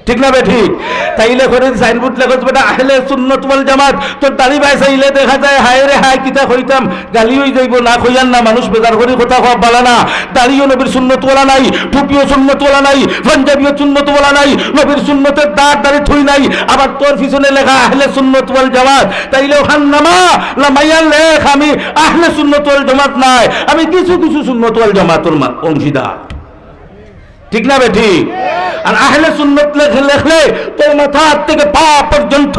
ঠিক না বেঠিক? তাইলে করে সাইনবোর্ড লেখো, "বেটা আহলে সুন্নত ওয়াল জামাত।" তোর দাড়ি বায় চাইলে দেখা যায়, হায় রে হায়, কিতা কইতাম, গালি অই যাইবো, না কইয়ার না, মানুষ বেজার করি কথা কওয়া বালা না। দাড়িও নবীর সুন্নত ওয়ালা নাই, টুপিও সুন্নত ওয়ালা নাই, পাঞ্জাবিও সুন্নত ওয়ালা নাই, নবীর সুন্নতের দাগ দাড়ি থুই নাই। আবার তোর পিছনে লেখা আহলে সুন্নত ওয়াল জামাত, তাইলে ওখান নামা লামাইয়া লেখ, "আমি আহলে সুন্নত ওয়াল জামাত নাই, আমি কিছু কিছু সুন্নত ওয়াল জামাতর মা-, অংশীদার।" ঠিক না বেঠিক? আর আহলে সুন্নত লেখে, লেখলে তোর মাথার থেকে পা পর্যন্ত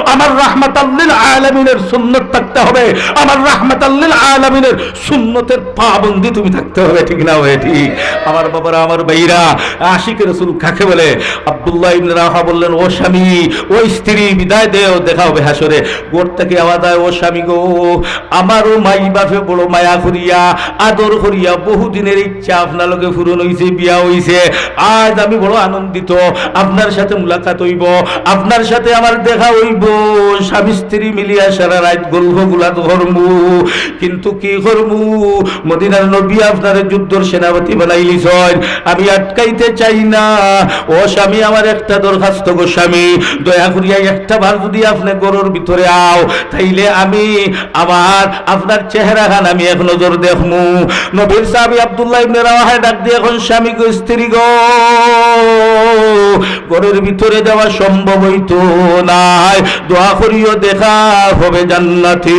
আমার রাহমাতাল্লিল আলামিনের সুন্নত থাকতে হবে, আমার রাহমাতাল্লিল আলামিনের সুন্নতের পাবন্দি তুমি থাকতে হবে, ঠিক না বেঠিক? আমার বাবারা, আমার ভাইরা, আশিকে রসুল কাকে বলে? আব্দুল্লাহ ইবনে রাওয়াহা বললেন, "ও স্বামী, ও স্ত্রী, বিদায় দেও, দেখা হবে হাশরে।" ঘর থেকে আওয়াজ হয়, "ও স্বামী গো, আমারও মাই বাপে বড় মায়া করিয়া, আদর করিয়া, বহুদিনের ইচ্ছা আপনার লগে পূরণ অইছে, বিয়া অইছে। আজ আমি বড় আনন্দিত, আপনার সাথে মুলাকাত অইবো, আপনার সাথে আমার দেখা অইবো। স্বামী স্ত্রী মিলিয়া সারা রাইত গল্প গুলাত করমু, কিন্তু কি করমু? মদিনার নবী আপনারে যুদ্ধর সেনাপতি বানাইলিছইন, আমি আটকাইতে চাই না। ও স্বামী, আমার একটা দরখাস্ত গো স্বামী, দয়া করিয়া একটা বার যদি আপনে ঘরর ভিতরে আও, তাইলে আমি আমার আপনার চেহারা খান আমি এক নজর দেখমু।" নবীর সাহাবী আব্দুল্লাহ ইবনে রাওয়াহায় ডাক দিয়া কইন, "স্বামী গো, স্ত্রী গো, ঘরর ভিতরে যাওয়া সম্ভব অইতো নায়, দোয়া করিও দেখা হবে জান্নাতে।"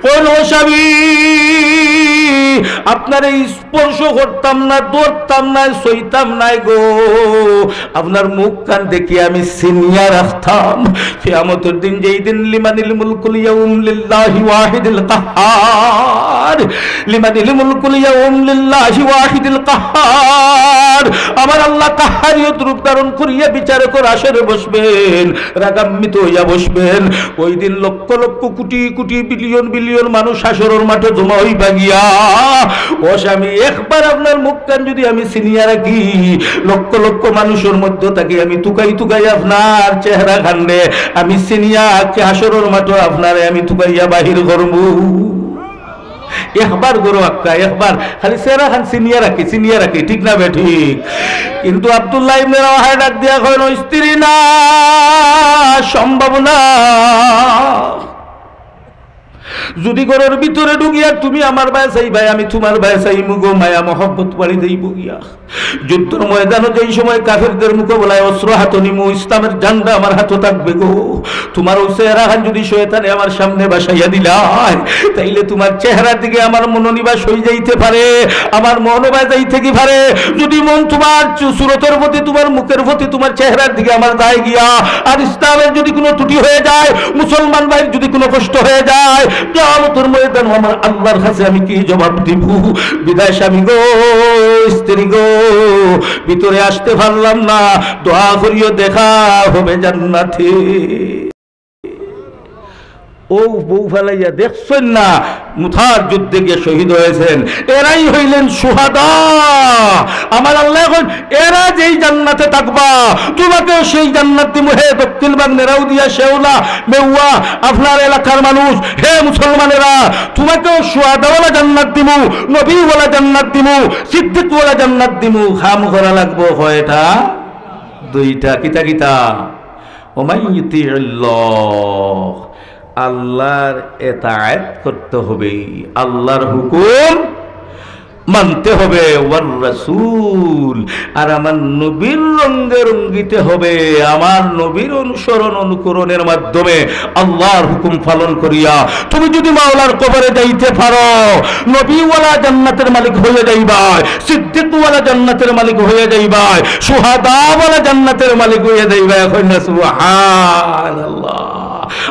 কইন, "ও স্বামী, আপনার এই স্পর্শ করতাম না, ধরতাম না, ছইতাম না গো। আপনার মুখ কান দেখি আমি ছিনিয়া রাখতাম। কিয়ামতের দিন যেই দিন লিমানিল মুলকুল ইয়াউম লিল্লাহি ওয়াহিদিল কাহহার, লিমানিল মুলকুল ইয়াউম লিল্লাহি ওয়াহিদিল কাহহার, আমার আল্লাহ কাহহারিয়ত রূপ ধারণ করিয়া বিচারকর আসরে বসবেন, রাগান্বিত হইয়া বসবেন। ওই দিন লক্ষ লক্ষ কোটি কোটি বিলিয়ন বিলিয়ন মানুষ হাশরর মাঠে জমা অইবা গিয়া। ও স্বামী, একবার আপনার মুখ কান যদি আমি ছিনিয়া রাখি, লক্ষ লক্ষ মানুষর মধ্য থাকি আমি তুকাই তুকাই আপনার চেহারা খানরে আমি ছিনিয়া হাশরর মাঠো আপনারে আমি তুকাইয়া বাহির করমু।" একবার ঘরো আক্কা, একবার খালি চেহারা খান ছিনিয়া রাখি, ছিনিয়া রাখি, ঠিক না বেঠিক? কিন্তু আব্দুল্লাহ ইবনে রাওয়াহায় ডাক দিয়া কইন, "ও স্ত্রী না, সম্ভব না। যদি ঘরর ভিতরে ঢুকিয়া তুমি আমার বায় চাইবায়, আমি তুমার বায় চাইমু গো, মায়া মহব্বত বাড়ি যাইবো গিয়া। যুদ্ধর ময়দানো যেই সময় কাফেরদের মোকাবেলায় অস্ত্র হাতো নিমু, ইসলামের ঝান্ডা আমার হাতো থাকবে গো। তুমার অউ চেহারা খান যদি শয়তানে আমার সামনে বাসাইয়া দিলায়, তাইলে তুমার চেহারার দিকে আমার মনোনিবাস হই যাইতে পারে, আমার মন বায় যাইতে কি পারে। যদি মন তুমার চু-, সুরতর প্রতি, তুমার মুখের প্রতি, তুমার চেহারার দিকে আমার যায় গিয়া, আর ইসলামের যদি কোনো ত্রুটি হয়ে যায়, মুসলমান ভাইর যদি কোনো কষ্ট হয়ে যায়, কিয়ামতের ময়দানো আমার আল্লাহর কাছে আমি কি জবাব দিব?" বিদায় স্বামী গো, স্ত্রী গো, ভিতরে আসতে পারলাম না, দোয়া করিও দেখা হবে জান্নাতে। ও বউ ফালাইয়া দেখছইন না, মুতার যুদ্ধে গিয়া শহীদ হয়েছেন, এরাই হইলেন শুহাদা। আমার আল্লায় কইন, এরা যেই জান্নাতে থাকবা, তুমাকেও সেই জান্নাত দিমু। হে দক্ষিণ বাগ, নেরাউদিয়া, শেওলা, মেওয়া, আপনার এলাকার মানুষ, হে মুসলমানেরা, তুমাকেও শুহাদাওয়ালা জান্নাত দিমু, নবীওয়ালা জান্নাত দিমু, সিদ্দিকওয়ালা জান্নাত দিমু। কাম করা লাগবো কয়টা? দুইটা। কিতা কিতা? ওমান ইউতিউল্লাহ, আল্লাহর এতাআত করতে হবে, আল্লাহর হুকুম মানতে হবে, ওয়ার রাসূল, আর আমার নবীর রঙে রঙ্গিতে হবে। আমার নবীর অনুসরণ অনুকরণের মাধ্যমে আল্লাহর হুকুম পালন করিয়া তুমি যদি মাওলার কবরে যাইতে পারো, নবীওয়ালা জান্নাতের মালিক হইয়া যাইবায়, সিদ্দিকওয়ালা জান্নাতের মালিক হইয়া যাইবায়, শুহাদাওয়ালা জান্নাতের মালিক হইয়া যাইবায়। এখন না সুবহানাল্লাহ।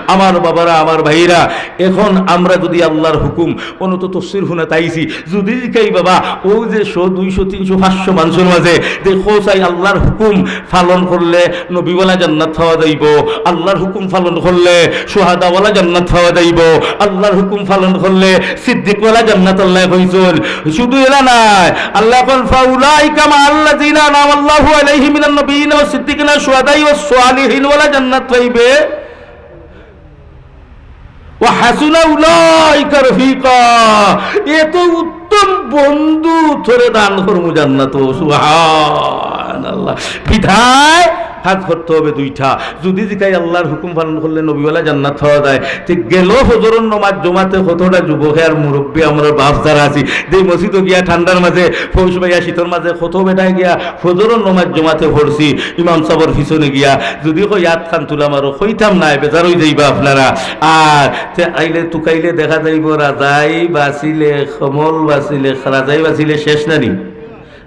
আমার বাবারা, আমার ভাইরা, এখন আমরা যদি আল্লাহর হুকুম, অনো তো তফসির হুনাত আইছি, যদি জিকাই বাবা, ও যে শো, দুইশো, তিনশো, পাঁচশো মানুষের মাঝে দেখো চাই আল্লাহর হুকুম পালন করলে নবীওয়ালা জান্নাত পাওয়া যাইবো, আল্লাহর হুকুম পালন করলে শুহাদাওয়ালা জান্নাত পাওয়া যাইবো, আল্লাহর হুকুম পালন করলে সিদ্দিকওয়ালা জান্নাত আল্লায় কইছইন। শুধু এলা নায়, আল্লায় কইন, "ফাউলাইকা মাআল্লাযিনা আনআমাল্লাহু আলাইহিম মিনান নাবিয়্যিনা ওয়াস সিদ্দিকিনা ওয়াস শুহাদাই ওয়াস সালিহিন" ওয়ালা জান্নাত পাইবে। "ওয়া হাসুনা উলাইকা রফিকা", এত উত্তম বন্ধু তোরে দান করমু জান্নাত। সুবহানাল্লাহ। বিধায় কাজ করতে হবে দুইটা। যদি জিকাই আল্লাহর হুকুম পালন করলে নবীওয়ালা জান্নাত পাওয়া যায়, তে গেল ফজরর নমাজ জমাতে কতটা যুবকে আর মুরব্বী আমরা বাপ যারা আছি, যে মসজিদো গিয়া ঠান্ডার মাঝে, পৌষ মাইয়া শীতর মাঝে কত বেটায় গিয়া ফজরর নমাজ জমাতে পড়ছি ইমাম সাবর পিছনে গিয়া, যদি কই আত খান তুলা মারো, কইতাম নায়, বেজার অই যাইবা আপনারা। আর তে আইলে তুকাইলে দেখা যাইবো রাজাই বাচিলে, কমল বাচিলে, রাজাই বাচিলে শেষ নানি।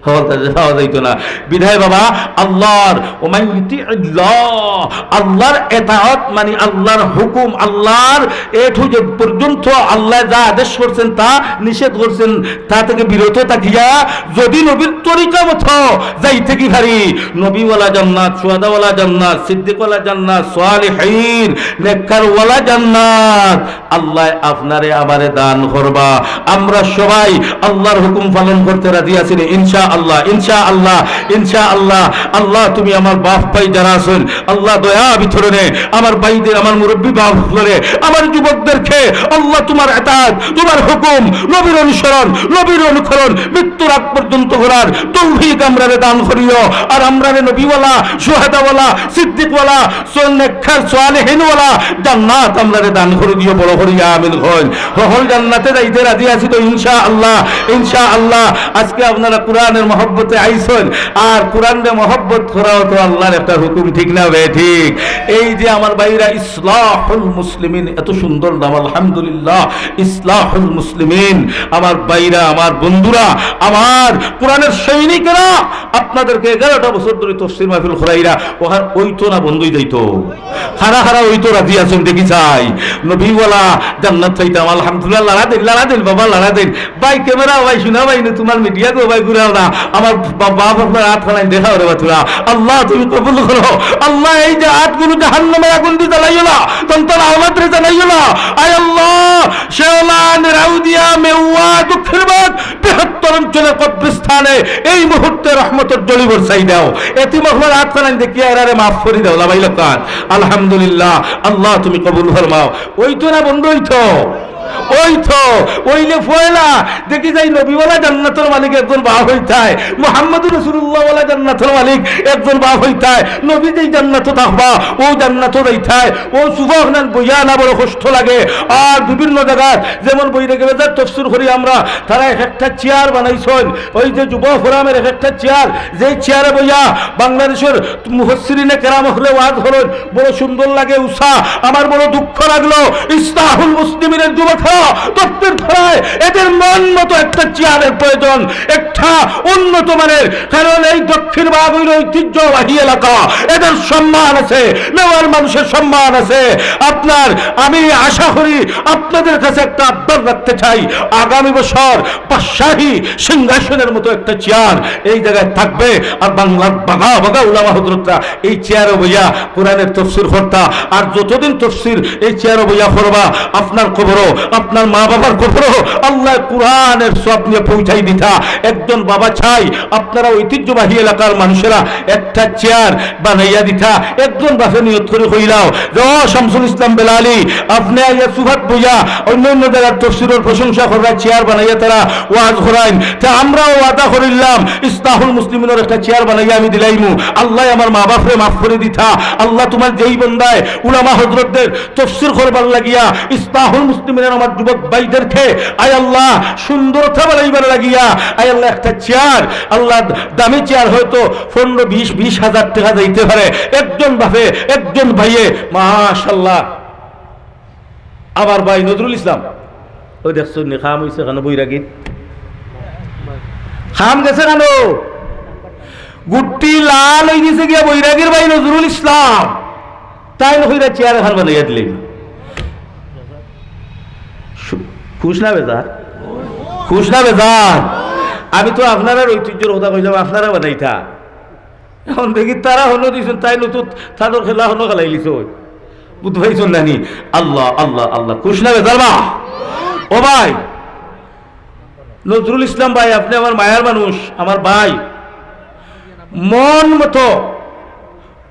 হকলতা পাওয়া যাইতো না। বিধায় বাবা, আল্লাহর, ওমান ইউতিউল্লাহ, আল্লাহর এতাআত মানি আল্লাহর হুকুম, আল্লাহর A to Z পর্যন্ত আল্লায় যা আদেশ করছেন, তা নিষেধ করছেন, তা থেকে বিরত থাকিয়া যদি নবীর তরিকা মতো যাইতে কি পারি, নবীওয়ালা জান্নাত, শুহাদাওয়ালা জান্নাত, সিদ্দিকওয়ালা জান্নাত, সালিহিন, নেককারওয়ালা জান্নাত আল্লায় আপনারে আমারে দান করবা। আমরা সবাই আল্লাহর হুকুম পালন করতে রাজি আছি নি? ইনশাআল্লাহ, ইনশাআল্লাহ, ইনশাআল্লাহ। আল্লাহ, তুমি আমার বাপ ভাই যারা আছইন, আল্লাহ, দয়া বিতরণে আমার ভাইদের, আমার মুরব্বী বাপ অকলরে, আমার যুবকদেরকে, আল্লাহ, তোমার এতাআত, তোমার হুকুম, নবীর অনুসরণ, নবীর অনুকরণ মৃত্যুর আগ পর্যন্ত করার তৌফিক আমরারে দান করিও। আর আমরারে নবীওয়ালা, শুহাদাওয়ালা, সিদ্দিকওয়ালা, সো-, নেককার, সালেহিনওয়ালা জান্নাত আমরারে দান করি দিও, বড় করি আমিন কইন। হকল জান্নাতে যাইতে রাজি আছি তো ইনশাআল্লাহ, ইনশাআল্লাহ। আজকে আপনারা কোরআনের মহব্বতে আইছইন, আর কোরআনরে মহব্বত করাও তো আল্লাহর একটা হুকুম, ঠিক না বেঠিক? এই যে আমার ভাইরা ইসলাহুল মুসলিমিন, এত সুন্দর নাম, আলহামদুলিল্লাহ, ইসলাহুল মুসলিমিন। আমার ভাইরা, আমার বন্ধুরা, আমার কোরআনের সৈনিকেরা, আপনাদেরকে এগারোটা বছর ধরে তফসির মাহফিল করাইরা, ওখান অইতো না বন্ধ অই যাইতো? কারা কারা অইতো রাজি আছইন দেখি চাই। নবীওয়ালা জান্নাত চাইতাম, আলহামদুলিল্লাহ, লাড়া দেইন, লাড়া দেইন বাবা, লাড়া দেইন। ভাই camera, ভাই শোনা, ভাই নু তোমার media গো, ভাই ঘুরাও না। আমার বা-, বাপ আপনার আত খানাইন দেখাও রে বাতুরা। আল্লাহ তুমি কবুল করো। আল্লাহ এই যে আতগুনু জাহান্নামের আগুন দি জ্বালাইও না, তন্তন আহমদরে জ্বালাইও না। আয় আল্লাহ, শেওলা, নেরাউদিয়া, মেওয়া, দক্ষিণবাগ, বৃহত্তর অঞ্চলের কবরস্থানে এই মুহূর্তে রহমতের ঝড়ি বর্ষাই দাও। এতিম অকলর আত খানাইন দেখিয়া এরারে মাফ করি দাও, লাবাই লকান। আলহামদুলিল্লাহ, আল্লাহ তুমি কবুল ফরমাও। অইতো না বন্ধ অইতো? অইতো। অইলে পয়লা দেখি যাই নবীওয়ালা জান্নাতর মালিক একজন বাপ অইতায়, মুহাম্মদুর রাসূলুল্লাহওয়ালা জান্নাতর মালিক একজন বাপ অইতায়, নবী যেই জান্নাতো থাকবা, অউ জান্নাতো যাইতায়, অউ সুফা অখানাত বইয়া না বড় কষ্ট লাগে। আর বিভিন্ন জাগাত যেমন বইরে গেলে যার তফসির করি আমরা, তারা এক একটা চেয়ার বানাইছইন, ওই যে যুব ফোরামের এক একটা চেয়ার, যেই চেয়ারে বইয়া বাংলাদেশের মুফাসসিরিনে কেরাম অকলে ওয়াজ করইন, বড় সুন্দর লাগে উষা। আমার বড় দুঃখ লাগলো, ইসলাহুল মুসলিমিনের যুবক তারা, তকবির তারায় এদের মন মতো একটা চেয়ারের প্রয়োজন, একটা উন্নত মানের, কারণ এই দক্ষিণ বাগ হইল ঐতিহ্যবাহী এলাকা, এদের সম্মান আছে, মেওয়ার মানুষের সম্মান আছে। আপনার, আমি আশা করি আপনাদের কাছে একটা আবদার রাখতে চাই, আগামী বছর বাদশাহী সিংহাসনের মতো একটা চেয়ার এই জায়গায় থাকবে, আর বাংলার বাগা বাগা উলামা হজরতরা এই চেয়ারো বইয়া কোরআনের তফসির করতা। আর যতদিন তফসির এই চেয়ারো বইয়া করবা, আপনার কবরো, আপনার মা বাবার কবরো আল্লাহ কোরআনের সওয়াব নিয়ে পৌঁছাই দিতা। একজন বাবা চাই, আপনারা ঐতিহ্যবাহী এলাকার মানুষেরা একটা চেয়ার বানাইয়া দিতা, একজন বাপে নিয়ত করি কইলাও যে, "ও শামসুল ইসলাম বেলালি, আপনে আইয়া সুফাত বইয়া অন্য অন্য জায়গার তফসিরর প্রশংসা কররা, চেয়ার বানাইয়া তারা ওয়াজ করাইন।" তে আমরাও ওয়াদা করিলাম, ইসলাহুল মুসলিমিনর একটা চেয়ার বানাইয়া আমি দিলাইমু। আল্লাহ আমার মা বাপরে মাফ করি দিতা। আল্লাহ তোমার যেই বন্দায় উলামা হজরতদের তফসির করবার লাগিয়া ইসলাহুল মুসলিমিনের আমার যুবক ভাইদেরকে, আয় আল্লাহ, সুন্দরতা বাড়াইবার লাগিয়া, আয় আল্লাহ, একটা চেয়ার, আল্লাহ, দামি চেয়ার হয়তো পনেরো, বিশ, বিশ হাজার টাকা যাইতে পারে। একজন বাপে, একজন ভাইয়ে, মাশাআল্লাহ। আমার ভাই নজরুল ইসলাম, ওই দেখছো নি, কাম হইছে কেন বৈরাগীর? কাম গেছে কেন? গুট্টি লাল হয়ে গেছে গিয়া বৈরাগীর ভাই নজরুল ইসলাম। তাইন কইরা চেয়ার এখান বানাইয়া দিলে। সু-, খুশ না বেজার? খুশ না বেজার? আমি তো আপনারার ঐতিহ্যর কথা কইলাম, আপনারা বানাইতা। এখন দেখি তারা হনো দিছইন, তাইন তো তাদের খেলা হনো খেলাইলিছইন। বুঝ পাইছইন না নি? আল্লাহ, আল্লাহ, আল্লাহ। খুশ না বেজার বা? ও ভাই, নজরুল ইসলাম ভাই, আপনে আমার মায়ার মানুষ, আমার ভাই। মন মতো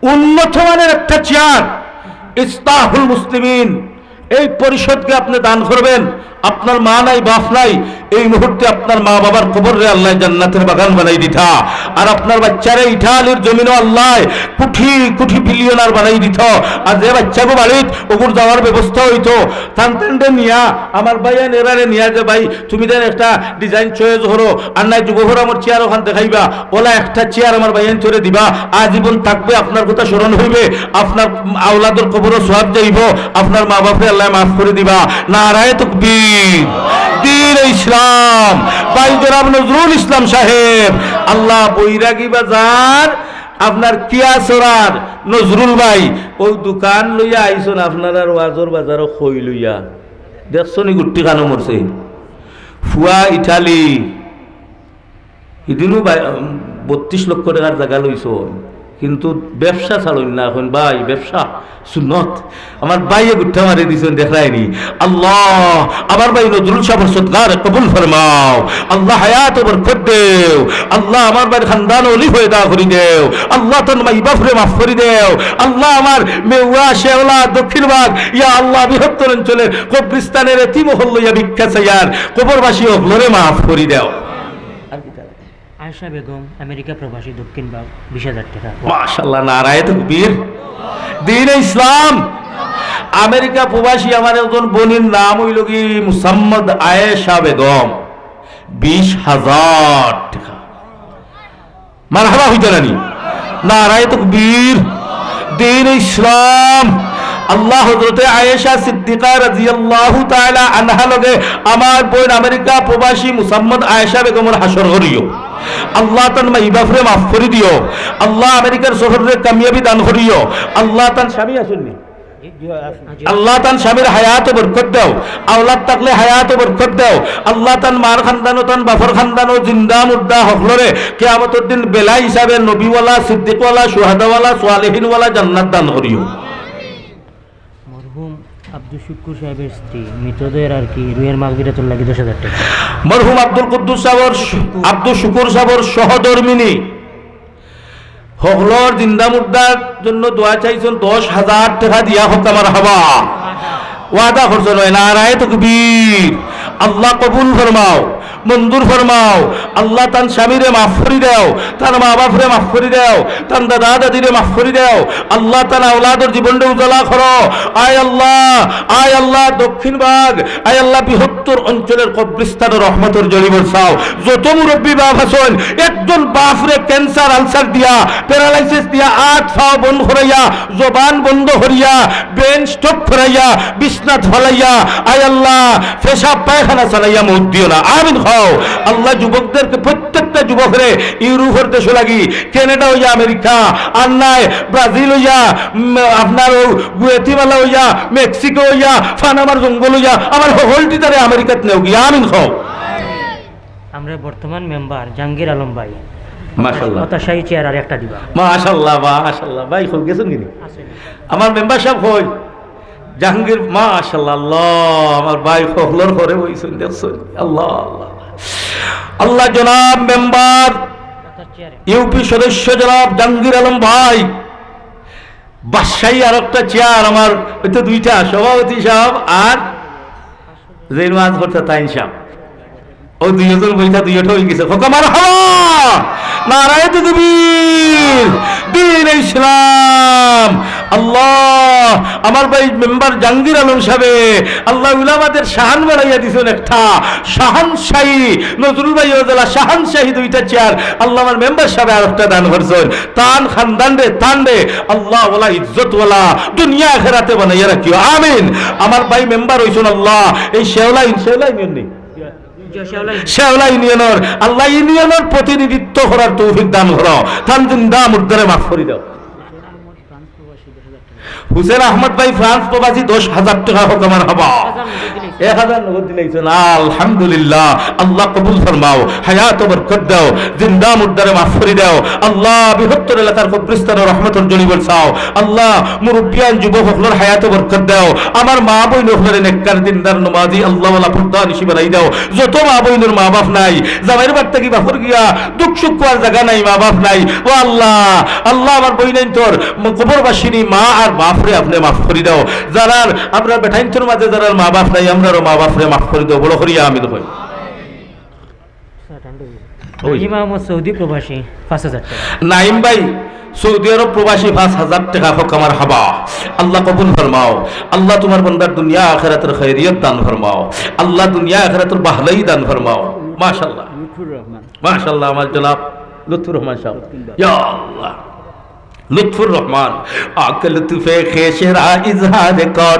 উন্নত মানের একটা চেয়ার ইসলাহুল মুসলিমিন এই পরিষদকে আপনে দান করবেন। আপনার মা নাই, বাপ নাই, এই মুহূর্তে আপনার মা বাবার কবররে আল্লাহ জান্নাতের বাগান বানাই দিতা। আর আপনার বাচ্চারে ইটালির জমিনো আল্লাহ কোটি কোটি বিলিয়নার বানাই দিত। আর যে বাচ্চাগু বাড়িত ওগুর যাওয়ার ব্যবস্থা হইতো, তান তানরে নিয়া, আমার ভাইয়ান এরারে নিয়া যে, "ভাই, তুমি দেন একটা ডিজাইন চয়েস করো, আর নাই যুব ফোরামর চেয়ার ওখান দেখাইবা, ওলা একটা চেয়ার আমার ভাইয়ান তোরে দিবা, আজীবন থাকবে, আপনার কথা স্মরণ হইবে, আপনার আওলাদর কবরো সওয়াব যাইবো, আপনার মা বাপরে আল্লাহ মাফ করে দিবা।" নারায়ে তকবীর, দ্বীন ইসলাম, ভাই জনাব নজরুল ইসলাম সাহেব, আল্লাহ বৈরাগী বাজার, আপনার কিয়াছড়ার নজরুল ভাই, ও দোকান লইয়া আইছইন আপনারার ওয়াজর বাজারো খই লইয়া। দেখছো নি গুট্টি কানো মরছে? ফুয়া ইটালি, ইদিনও বাই-, বত্রিশ লক্ষ টাকার জাগা লইছইন, কিন্তু ব্যবসা ছাড়ইন না। এখন ভাই, ব্যবসা সুন্নত। আমার ভাইয়ে গুট্টা মারি দিছইন, দেখরায়নি। আল্লাহ, আমার ভাই নজরুল সাহেবর সদকারে কবুল ফরমাও। আল্লাহ, হায়াতো বরকত দেও। আল্লাহ, আমার ভাইর খানদান অলি পয়দা করি দেও। আল্লাহ, তান মাই বাপরে মাফ করি দেও। আল্লাহ, আমার মেওয়া, শেওলা, দক্ষিণ বাগ, ইয়া আল্লাহ, বৃহত্তর অঞ্চলের কবরিস্তানের এতিম অকল লইয়া ভিক্ষা চাইয়ার কবরবাসী অকলরে মাফ করি দেও। আর কিতা? আয়েশা বেগম, আমেরিকা প্রবাসী, দক্ষিণ বাগ, বিশ হাজার টাকা। মাশাআল্লাহ, নারায়ে তাকবীর। দ্বীনে ইসলাম, আমেরিকা প্রবাসী আমার একজন বোনের নাম হইল কি মুসাম্মদ আয়েশা বেগম, বিশ হাজার টাকা। মারহাবা হইতা নানি? নারায়ে তাকবীর। দ্বীনে ইসলাম, আল্লাহ হযরতে আয়েশা সিদ্দিকা রাদিয়াল্লাহু তাআলা আনহা লগে আমার বোন আমেরিকা প্রবাসী মুসাম্মদ আয়েশা বেগমর হাশর করিও। আল্লাহ তান মাই বাপরে মাফ করি দিও। আল্লাহ আমেরিকার সফররে কামিয়াবি দান করিও। আল্লাহ তান স্বামী আছইন নি? আল্লাহ তান স্বামীর হায়াতো বরকত দেও, আওলাদ থাকলে হায়াতো বরকত দেও। আল্লাহ তান মার খানদানো, তান বাপর খানদানো, জিন্দা মুর্দা হকলরে কিয়ামতর দিন বেলা হিসাবে নবীওয়ালা, সিদ্দিকওয়ালা, শুহাদাওয়ালা, সালেহিনওয়ালা জান্নাত দান করিও। মরহুম আব্দুল শুকুর সাহেবের স্ত্রী, মৃতদের আর কি রুহের মাগফিরাতুর লাগি দশ হাজার টাকা। মরহুম আব্দুল কুদ্দুস সাহেবর, আব্দুল শুকুর সাহেবর সহধর্মিনী হকলর জিন্দা মুর্দার জন্য দোয়া চাইছইন, দশ হাজার টাকা দিয়া হক আমার হাবা। ওয়াদা করছইন, নারায়ে তাকবীর। আল্লাহ কবুল ফরমাও। মঞ্জুর ফরমাও। আল্লাহ তান স্বামীরে মাফ করি দেও, তান মা বাপরে মাফ করি দেও, তান দাদা দাদিরে মাফ করি দেও। আল্লাহ তান আওলাদর জীবনরে উজালা করো। আয় আল্লাহ, আয় আল্লাহ, দক্ষিণ ভাগ, আয় আল্লাহ, বৃহত্তর অঞ্চলর কবরস্থানো রহমতর ঝড়ি বরসাও। যত মুরব্বী বাপ আছইন, একজন বাপরে cancer, ulcer দিয়া, paralysis দিয়া, আত পাও বন্ধ করাইয়া, জবান বন্ধ করিয়া, brain stroke করাইয়া, বিছনাত ফালাইয়া, আয় আল্লাহ, পেশাব পায়খানা চালাইয়া মউত দিও না। আমিন কও। আল্লাহ যুবকদেরকে, প্রত্যেকটা যুবকরে ইউরোপর দেশো লাগি, কানাডা অইয়া আমেরিকা, আর নায় ব্রাজিল অইয়া, উম, আপনার অউ গুয়াতিমালা অইয়া, মেক্সিকো অইয়া, পানামার জঙ্গল অইয়া, আমার হকলটি তারে আমেরিকাত নেওগি। আমিন কও। আমরা বর্তমান মেম্বার জাহাঙ্গীর আলম ভাই। মাশাআল্লাহ। হতাশাই চেয়ার আর একটা দিবা। মাশাআল্লাহ, মাশাআল্লাহ। ভাই, কই গেছইন কিনি? আছে। আমার মেম্বার সাব কই? জাহাঙ্গীর, মাশাআল্লাহ, আল্লাহ, আমার ভাই হকলর ঘরে বইছইন, দেখছইন? আল্লাহ, আল্লাহ। আল্লাহ, জনাব মেম্বার, ইউপি সদস্য জনাব জাহাঙ্গীর আলম ভাই, বাদশাহী আর একটা চেয়ার আমার, ওই তো দুইটা, সভাপতি সাব আর যে ওয়াজ করতা তাইন সাব। ও দুইজন বইতা দুইটা অই গেছে। কউক্কা মারহাবা। নারায়ে তাকবীর। দ্বীনে ইসলাম। আল্লাহ, আমার ভাই মেম্বার জাহাঙ্গীর আলম সাবে, আল্লাহ উলামাদের শান বাড়াইয়া দিছইন একটা। শাহানশাহী, নজরুল ভাই ওজলা শাহানশাহী দুইটা চেয়ার, আল্লাহ আমার মেম্বার সাবে আর একটা দান করছইন। তান খানদানরে, তানরে আল্লাহ ওয়ালা ইজ্জত ওয়ালা দুনিয়া আখেরাতে বানাইয়া রাখিও, আমিন। আমার ভাই মেম্বার অইছইন আল্লাহ, এই শেওলা ইউন-, শেওলা ইউনিয়ন নি? শেওলা ইউনিয়নর আল্লাহ, ইউনিয়নর প্রতিনিধিত্ব করার তৌফিক দান করো। তান জিন্দা মুর্দারে মাফ করি দেও। হুসেন আহমদ ভাই ফ্রান্স প্রবাসী দশ হাজার টেকা, কউক্কা মারহাবা। এক হাজার নগদ দিলাইছইন, আলহামদুলিল্লাহ। আল্লাহ কবুল ফরমাও, হায়াতো বরকত দেও, জিন্দা মুর্দারে মাফ করি দেও। আল্লাহ বৃহত্তর এলাকার কবরস্থানো রহমতর ঝড়ি বরসাও। আল্লাহ মুরব্বিয়ান যুবক হকলর হায়াতো বরকত দেও। আমার মা বইন হকলরে নেককার দিনদার নমাজি আল্লাহ ওয়ালা পর্দানিশি বানাই দেও। যত মা বইনর মা বাপ নাই, জামাইর বাড়ি থাকি বাপর গিয়া দুঃখ সুখ কওয়ার জাগা নাই, মা বাপ নাই। ও আল্লাহ, আল্লাহ আমার বইনাইন্তর ম-, কবরবাসিনী মা আর বাপরে আপনে মাফ করি দেও। যারার আমরা বেটাইন্তর মাঝে যারার মা বাপ নাই, আমরারও মা বাপরে মাফ করি দেও। বড় করি আমিন কই। ওই। নাইম আহমদ সৌদি প্রবাসী পাঁচ হাজার টেকা। নাইম ভাই সৌদি আরব প্রবাসী পাঁচ হাজার টেকা, কউক্কা মারহাবা। আল্লাহ কবুল ফরমাও। আল্লাহ তুমার বন্দার দুনিয়া আখেরাতর খৈরিয়ত দান ফরমাও। আল্লাহ দুনিয়া আখেরাতর বাহলাই দান ফরমাও। মাশাআল্লাহ। লুৎফুর রহমান। মাশাআল্লাহ, আমার জনাব লুৎফুর রহমান সাব। লুৎফুর রহমান। ইয়া আল্লাহ। লুৎফুর রহমান। আক লুৎফে খেশরা ইজহার কর।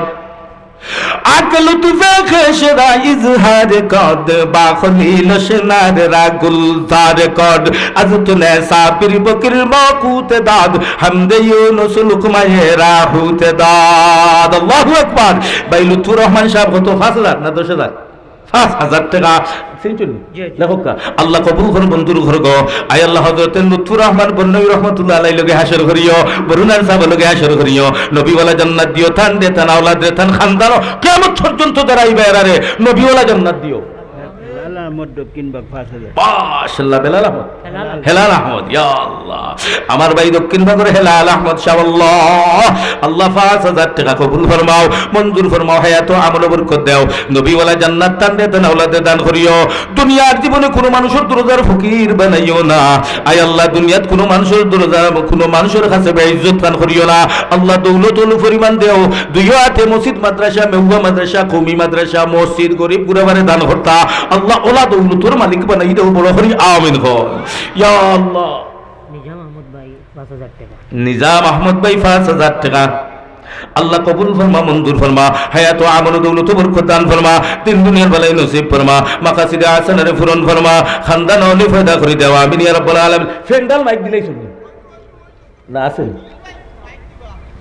আক লুৎফে খেশরা ইজহার কর। বাখলি লশনার রা গুলজার কর। আজ তুনে সাবির বকির মকুত দাদ। হামদে ইউনুস লুকমায়ে রাহুত দাদ। আল্লাহু আকবার। ভাই লুৎফুর রহমান সাব কত? পাঁচ হাজার না দশ হাজার? পাঁচ হাজার টেকা। চিনছইন নি? জি, জি। লেখক কা? আল্লাহ কবুল করো, মঞ্জুর করো গো। আয় আল্লাহ, হযরতে লুৎফুর রহমান বরনবী রহমতুল্লাহ আলাইহির লগে হাশর করিও, বরুণার সাহাবার লগে হাশর করিও। নবীওয়ালা জান্নাত দিও, তানরে, তান আওলাদরে, তান খানদানো, কিয়ামত পর্যন্ত যারা আইবা এরারে নবীওয়ালা জান্নাত দিও। হেলাল আহমদ দক্ষিণ বাগ পাঁচ হাজার। মাশাআল্লাহ, বেলাল আহমদ। হেলাল আহমদ। হেলাল আহমদ, ইয়া আল্লাহ। আমার ভাই দক্ষিণ বাগর হেলাল আহমদ সাব, আল্লাহ, আল্লাহ পাঁচ হাজার টেকা কবুল ফরমাও, মঞ্জুর ফরমাও, হায়াত ও আমলো বরকত দেও। নবীওয়ালা জান্নাত তানরে তান আওলাদে দান করিও। দুনিয়ার জীবনে কুনু মানুষর দরজার ফকির বানাইও না। আয় আল্লাহ, দুনিয়াত কুনু মানুষর দরজা, কুনু মানুষর কাছে বেইজ্জত খান করিও না। আল্লাহ, দৌলত অনুপরিমাণ দেও। দুইও আতে মসজিদ, মাদ্রাসা, মেউয়া মাদ্রাসা, কওমি মাদ্রাসা, মসজিদ, গরিব গুরাবারে দান করতা। আল্লাহ, ওলা দৌলতর মালিক বানাই দেও, বড় করি আমিন কও। ইয়া আল্লাহ। নিজাম আহমদ ভাই পাঁচ হাজার টেকা। নিজাম আহমদ ভাই পাঁচ হাজার টেকা। আল্লাহ কবুল ফরমা, মঞ্জুর ফরমা, হায়াত ও আমল ও দৌলত বরকত দান ফরমা, দিন দুনিয়ার ভালাই নসিব ফরমা, মাকাসিদে হাসানারে পূরণ ফরমা, খানদান অলি পয়দা করি দেও, আমিন ইয়া রাব্বাল আলামিন। ফেন্ডাল মাইক দিলেই শুনবো। না, আছে?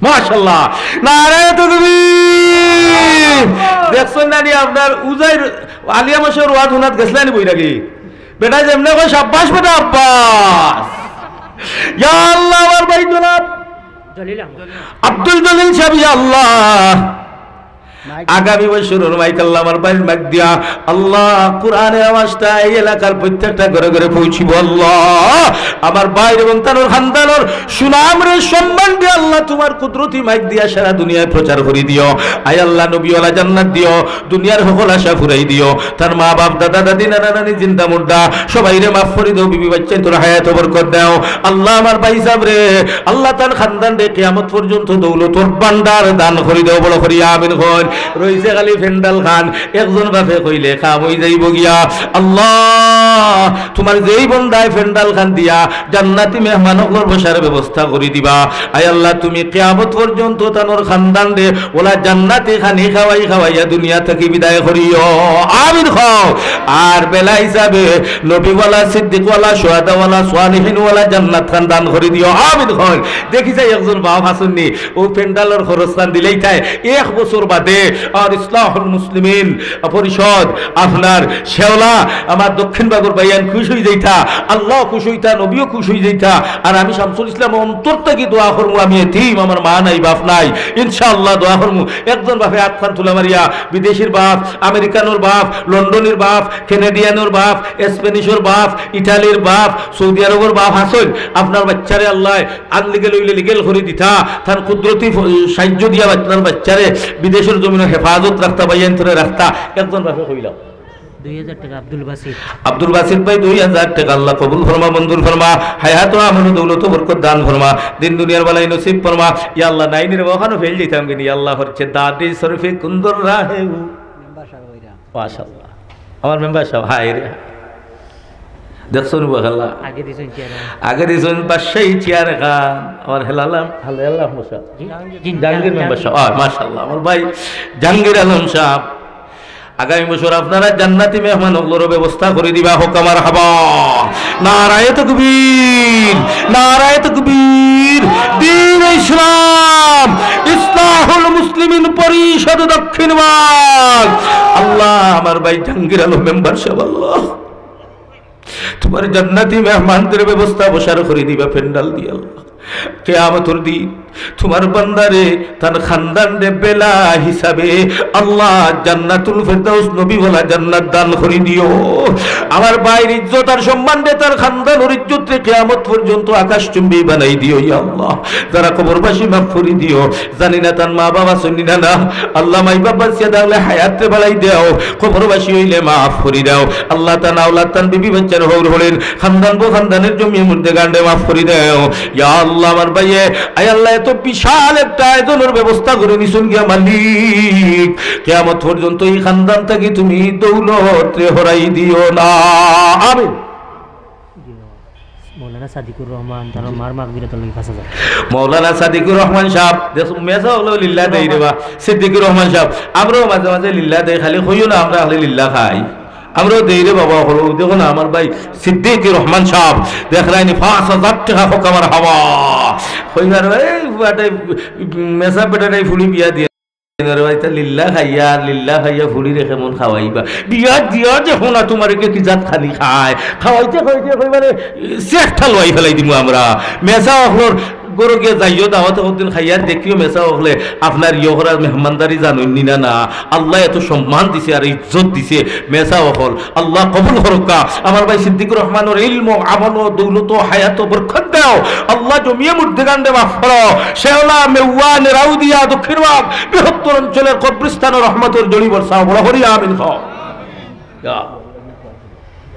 মাশাআল্লাহ। নারায়ে তাকবীর। দেখছইন না নি আপনার উজাইর আলিয়া মাসের ওয়াজ হুনাত গেছলা নি বই নাকি? বেটা যেমনে কয়, "সাব্বাস বেটা আব্বাস।" ইয়া আল্লাহ, আমার ভাই জনাব জলিল আহমদ। আব্দুল জলিল সাহেব, ইয়া আল্লাহ। আগামী বছরর মাইক আল্লাহ আমার ভাইর মাইক দিয়া আল্লাহ কোরআনর আওয়াজটা এই এলাকার প্রত্যেকটা ঘরে ঘরে পৌঁছিবো আল্লাহ। আমার ভাইর এবং তানর খান্দানর সুনামরে সম্মান দিয়া আল্লাহ তুমার কুদরতি মাইক দিয়া সারা দুনিয়ায় প্রচার করি দিও। আয় আল্লাহ নবীওয়ালা জান্নাত দিও, দুনিয়ার হকল আশা ফুরাই দিও। তার মা বাপ, দাদা দাদি, নানা নানি জিন্দা মুর্দা সবাইরে মাফ করি দেও, বিবি বাচ্চাইন্তর হায়াতো বরকত দেও। আল্লাহ আমার ভাইসাবরে, আল্লাহ তান খান্দানরে কিয়ামত পর্যন্ত দৌলতর ভান্ডার দান করি দেও, বড় করি আমিন কইন। রইছে খালি প্যান্ডেল খান, একজন বাপে কইলে কাম অই যাইবো গিয়া। আল্লাহ তুমার যেই বন্দায় প্যান্ডেল খান দিয়া জান্নাতি মেহমান অকলর বসার ব্যবস্থা করি দিবা। আয় আল্লাহ তুমি কিয়ামত পর্যন্ত তানর খান্দানরে ওলা জান্নাতি খানি খাওয়াই খাওয়াইয়া দুনিয়া থাকি বিদায় করিও। আমিন কও। আর বেলা হিসাবে নবীওয়ালা, সিদ্দিকওয়ালা, শুহাদাওয়ালা, সালিহিনওয়ালা জান্নাত খান দান করি দিও। আমিন কও। দেখি যাই একজন বাপ আছইন নি, অউ প্যান্ডেলর খরচ খান দিলাইতায় এক বছর বাদে। আর ইসলাহুল মুসলিমিন পরিষদ আপনার শেওলা আমার দক্ষিণ বাগর ভাইয়াইন খুশ অই যাইতা, আল্লাহ খুশ অইতা, নবীও খুশ অই যাইতা। আর আমি শামসুল ইসলাম অন্তর থাকি দোয়া করমু, আমি এতিম, আমার মা নাই, বাপ নাই, ইনশাআল্লাহ দোয়া করমু। একজন বাপে আত খান তুলা মারিয়া, বিদেশির বাপ, আমেরিকানর বাপ, লন্ডনির বাপ, কানাডিয়ানর বাপ, স্প্যানিশর বাপ, ইটালির বাপ, সৌদি আরবর বাপ আছইন, আপনার বাচ্চারে আল্লাহ আনলিগেল অইলে লিগেল করি দিতা, তান কুদরতি ফ-, সাহায্য দিয়া আপনার বাচ্চারে বিদেশর জমিনো হেফাজত রাখতা, ভাইয়াইন্তরে রাখতা। একজন বাপে কইলাম। দুই হাজার টেকা আব্দুল বাসিত। আব্দুল বাসিত ভাই, দুই হাজার টেকা আল্লাহ কবুল ফরমা, মঞ্জুর ফরমা, হায়াত ও আমল দৌলত বরকত দান ফরমা, দিন দুনিয়ার ভালাই নসিব ফরমা। ইয়া আল্লাহ, নাইনর অখানো ফেল যাইতাম কিনি, ইয়া আল্লাহ, হচ্ছে দাদি শরীফে কুন্দর রাহে উ। মেম্বার সাব অইরা। মাশাআল্লাহ। আমার মেম্বার সাব, হায় রে। দেখছইন নি বা খেলা? আগে দিছইন চেয়ার। আগে দিছইন বাদশাহী চেয়ার খান। আমার হেলালাম, হেলালাম মশা। জি, জি, জাহাঙ্গীর জাহাঙ্গীর। মেম্বার সাব। আহ, মাশাআল্লাহ। আমার ভাই জাহাঙ্গীর আলম সাব। আগামী বছর আপনারা জান্নাতি মেহমান অকলর ব্যবস্থা করি দিবা, কউক্কা মারহাবা। নারায়ে তাকবীর, নারায়ে তাকবীর। দ্বীন ইসলাম, ইসলাহুল মুসলিমিন পরিষদ দক্ষিণ বাগ। আল্লাহ, আমার ভাই জাহাঙ্গীর আলম মেম্বার সাব, আল্লাহ, তুমার জান্নাতি মেহমানদের ব্যবস্থা বসার করি দিবা প্যান্ডেল দিয়া, আল্লাহ। কিয়ামতর দিন তুমার বান্দারে, তান খান্দানরে বেলা হিসাবে আল্লাহ জান্নাতুল ফেরদাউস নবীওয়ালা জান্নাত দান করি দিও। আমার ভাইর ইজ্জত আর সম্মানরে, তার খান্দানর ইজ্জতরে কিয়ামত পর্যন্ত আকাশচুম্বী বানাই দিও, ইয়া আল্লাহ। যারা কবরবাসী মাফ করি দিও, জানি না তান মা বাপ আছইন নি না, না। আল্লাহ মাই বাপ বাঁচিয়া থাকলে হায়াতরে বাড়াই দেও, কবরবাসী অইলে মাফ করি দেও। আল্লাহ তান আওলাদ তান বিবি বাচ্চার হউর হলেন, খান্দান বউ খান্দানের জমিয়ে মুর্দেগানরে মাফ করি দেও। ইয়া আল্লাহ, আমার ভাইয়ে, আয় আল্লাহ, এত বিশাল একটা আয়োজনর ব্যবস্থা করি নিছইন গিয়া মালিক, কিয়ামত পর্যন্ত ই খান্দান থাকি তুমি দৌলতরে হরাই দিও না। আমিন। মৌলানা সাদিকুর রহমান, তার মার মাগফিরাতর লাগি পাঁচ হাজার। মৌলানা সাদিকুর রহমান সাব, দেখো, মেসা অকলেও লিল্লা দেই রে বা, সিদ্দিকুর রহমান সাব, আমরাও মাঝে মাঝে লিল্লা দেই, খালি কইও না আমরা খালি লিল্লা খাই। আমরাও দেই রে বাবা, অকল, দেখো না, আমার ভাই সিদ্দিকুর রহমান সাব, দেখরায়নি পাঁচ হাজার টেকা, কউক্কা মারহাবা। কইবার, এই বেটায়, মেসা বেটাটাই ফুলি বিয়া দিয়া। রে ভাই, তা লিল্লা খাইয়া, লিল্লা খাইয়া ফুড়িরে কেমন খাওয়াইবা? বিয়া দিয়া দেখো না তুমারে কে কি জাত খানি খায়। খাওয়াইতে খাওয়াইতে একেবারে চেষ্টা লওয়াই ফেলাই দিমু আমরা। মেসা অকলর ঘরো গিয়া যাইও, দাওয়াতে কতদিন খাইয়া দেখিও, মেসা অকলে আপনার ইয়ে করার মেহমানদারি জানইন নি না, না। আল্লায় এত সম্মান দিছে আর ইজ্জত দিছে, মেসা অকল। আল্লাহ কবুল করউক্কা। আমার ভাই সিদ্দিকুর রহমানর ইলম, আমল, দৌলত, হায়াত বরকত দেও। আল্লাহ জমিয়ে মুর্দেগানরে মাফ করো। শেওলা, মেওয়া, নেরাউদিয়া, দক্ষিণ বাগ, বৃহত্তর অঞ্চলের কবরস্থানো রহমতর জড়ি বরসাও। বড় করি আমিন কও। ইয়া।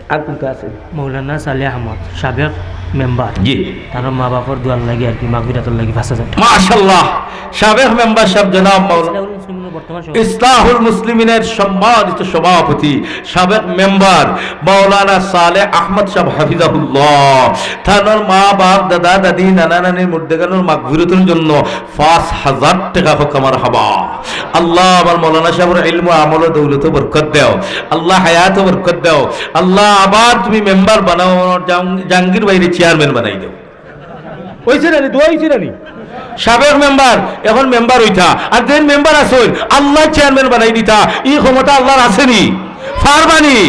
আর কোনটা আছে? মৌলানা সালেহ আহমদ, সাবেক মেম্বার। জি। তার মা বাপর দোয়ার লাগি আর কি, মাগফিরাতর লাগি পাঁচ হাজার টেকা। মাশাআল্লাহ। সাবেক মেম্বার সাহেব জনাব মাওলানা ইসলাহুল মুসলিমিনের বর্তমান সভাপতি। ইসলাহুল মুসলিমিনের সম্মানিত সভাপতি, সাবেক মেম্বার মাওলানা সালেহ আহমদ সাহেব হাফিজাহুল্লাহ, তানর মা বাপ, দাদা দাদি, নানা নানির মুর্দেগানর মাগফিরাতর জন্য পাঁচ হাজার টেকা, কউক্কা মারহাবা। আল্লাহ আমার মাওলানা সাহেবর ইলম, আমল, দৌলত বরকত দেও। আল্লাহ হায়াত বরকত দেও। আল্লাহ আবার তুমি মেম্বার বানাও, জাহাং-, জাহাঙ্গীর ভাইরে চেয়ারম্যান বানাই দেও। অইছে না নি? দোয়া অইছে না নি? সাবেক মেম্বার, এখন মেম্বার অইতা। আর যেইন মেম্বার আছইন, আল্লায় চেয়ারম্যান বানাই দিতা। ই ক্ষমতা আল্লার আছে নি? ফারবানি।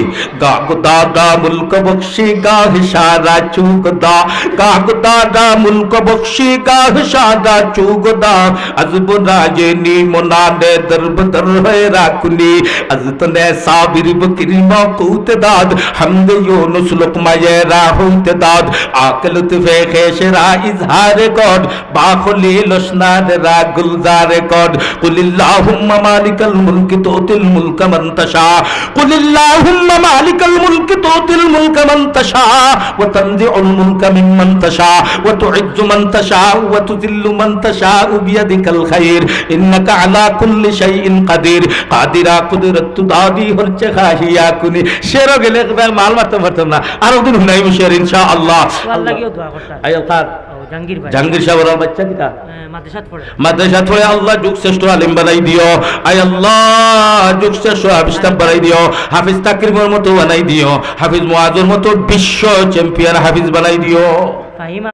گاہ گدادا ملک بخشی گاہ شارا چوگدا، گاہ گدادا ملک بخشی گاہ شارا چوگدا، از برای نیمونان در بدر ہوئے را کنی، از تن صابر بکری موقوت داد، حمد یونس لقمہ را ہوت داد، آ کہ لطف خویش را اظہار کرد، با خلیل اشناد را گلزار کرد۔ قل اللهم مالک الملک تؤتی الملک من تشاء، قل اللهم مالک الملک تؤتی الملک من تشاء وتنزع الملک ممن تشاء وتعز من تشاء وتذل من تشاء بیدک الخیر انک علی کل شیء قدیر۔ قادرا قدرت تو دادی ہرچے خواہیا کنی۔ شعرও গেলে একবার মাল মারতাম পারতাম না, আরো দিন হুনাইমু শের ইনশাআল্লাহ। আল্লাহ গিয়ে দোয়া করতাম। আই আল্লাহ। ও, জাহাঙ্গীর ভাই। জাহাঙ্গীর সাহেব ওনার বাচ্চা কিতা? হ্যাঁ, মাদ্রাসাত পড়ে। মাদ্রাসাত পড়ে। আল্লাহ যুগ শ্রেষ্ঠ আলিম বানাই দিও। আই আল্লাহ, যুগ শ্রেষ্ঠ হাফিজ সাহেব বানাই দিও। হাফিজ তাকরিমর মতো বানাই দিও। হাফিজ মুআজর মতো বিশ্ব চ্যাম্পিয়ন হাফিজ বানাই দিও। ফাহিমা।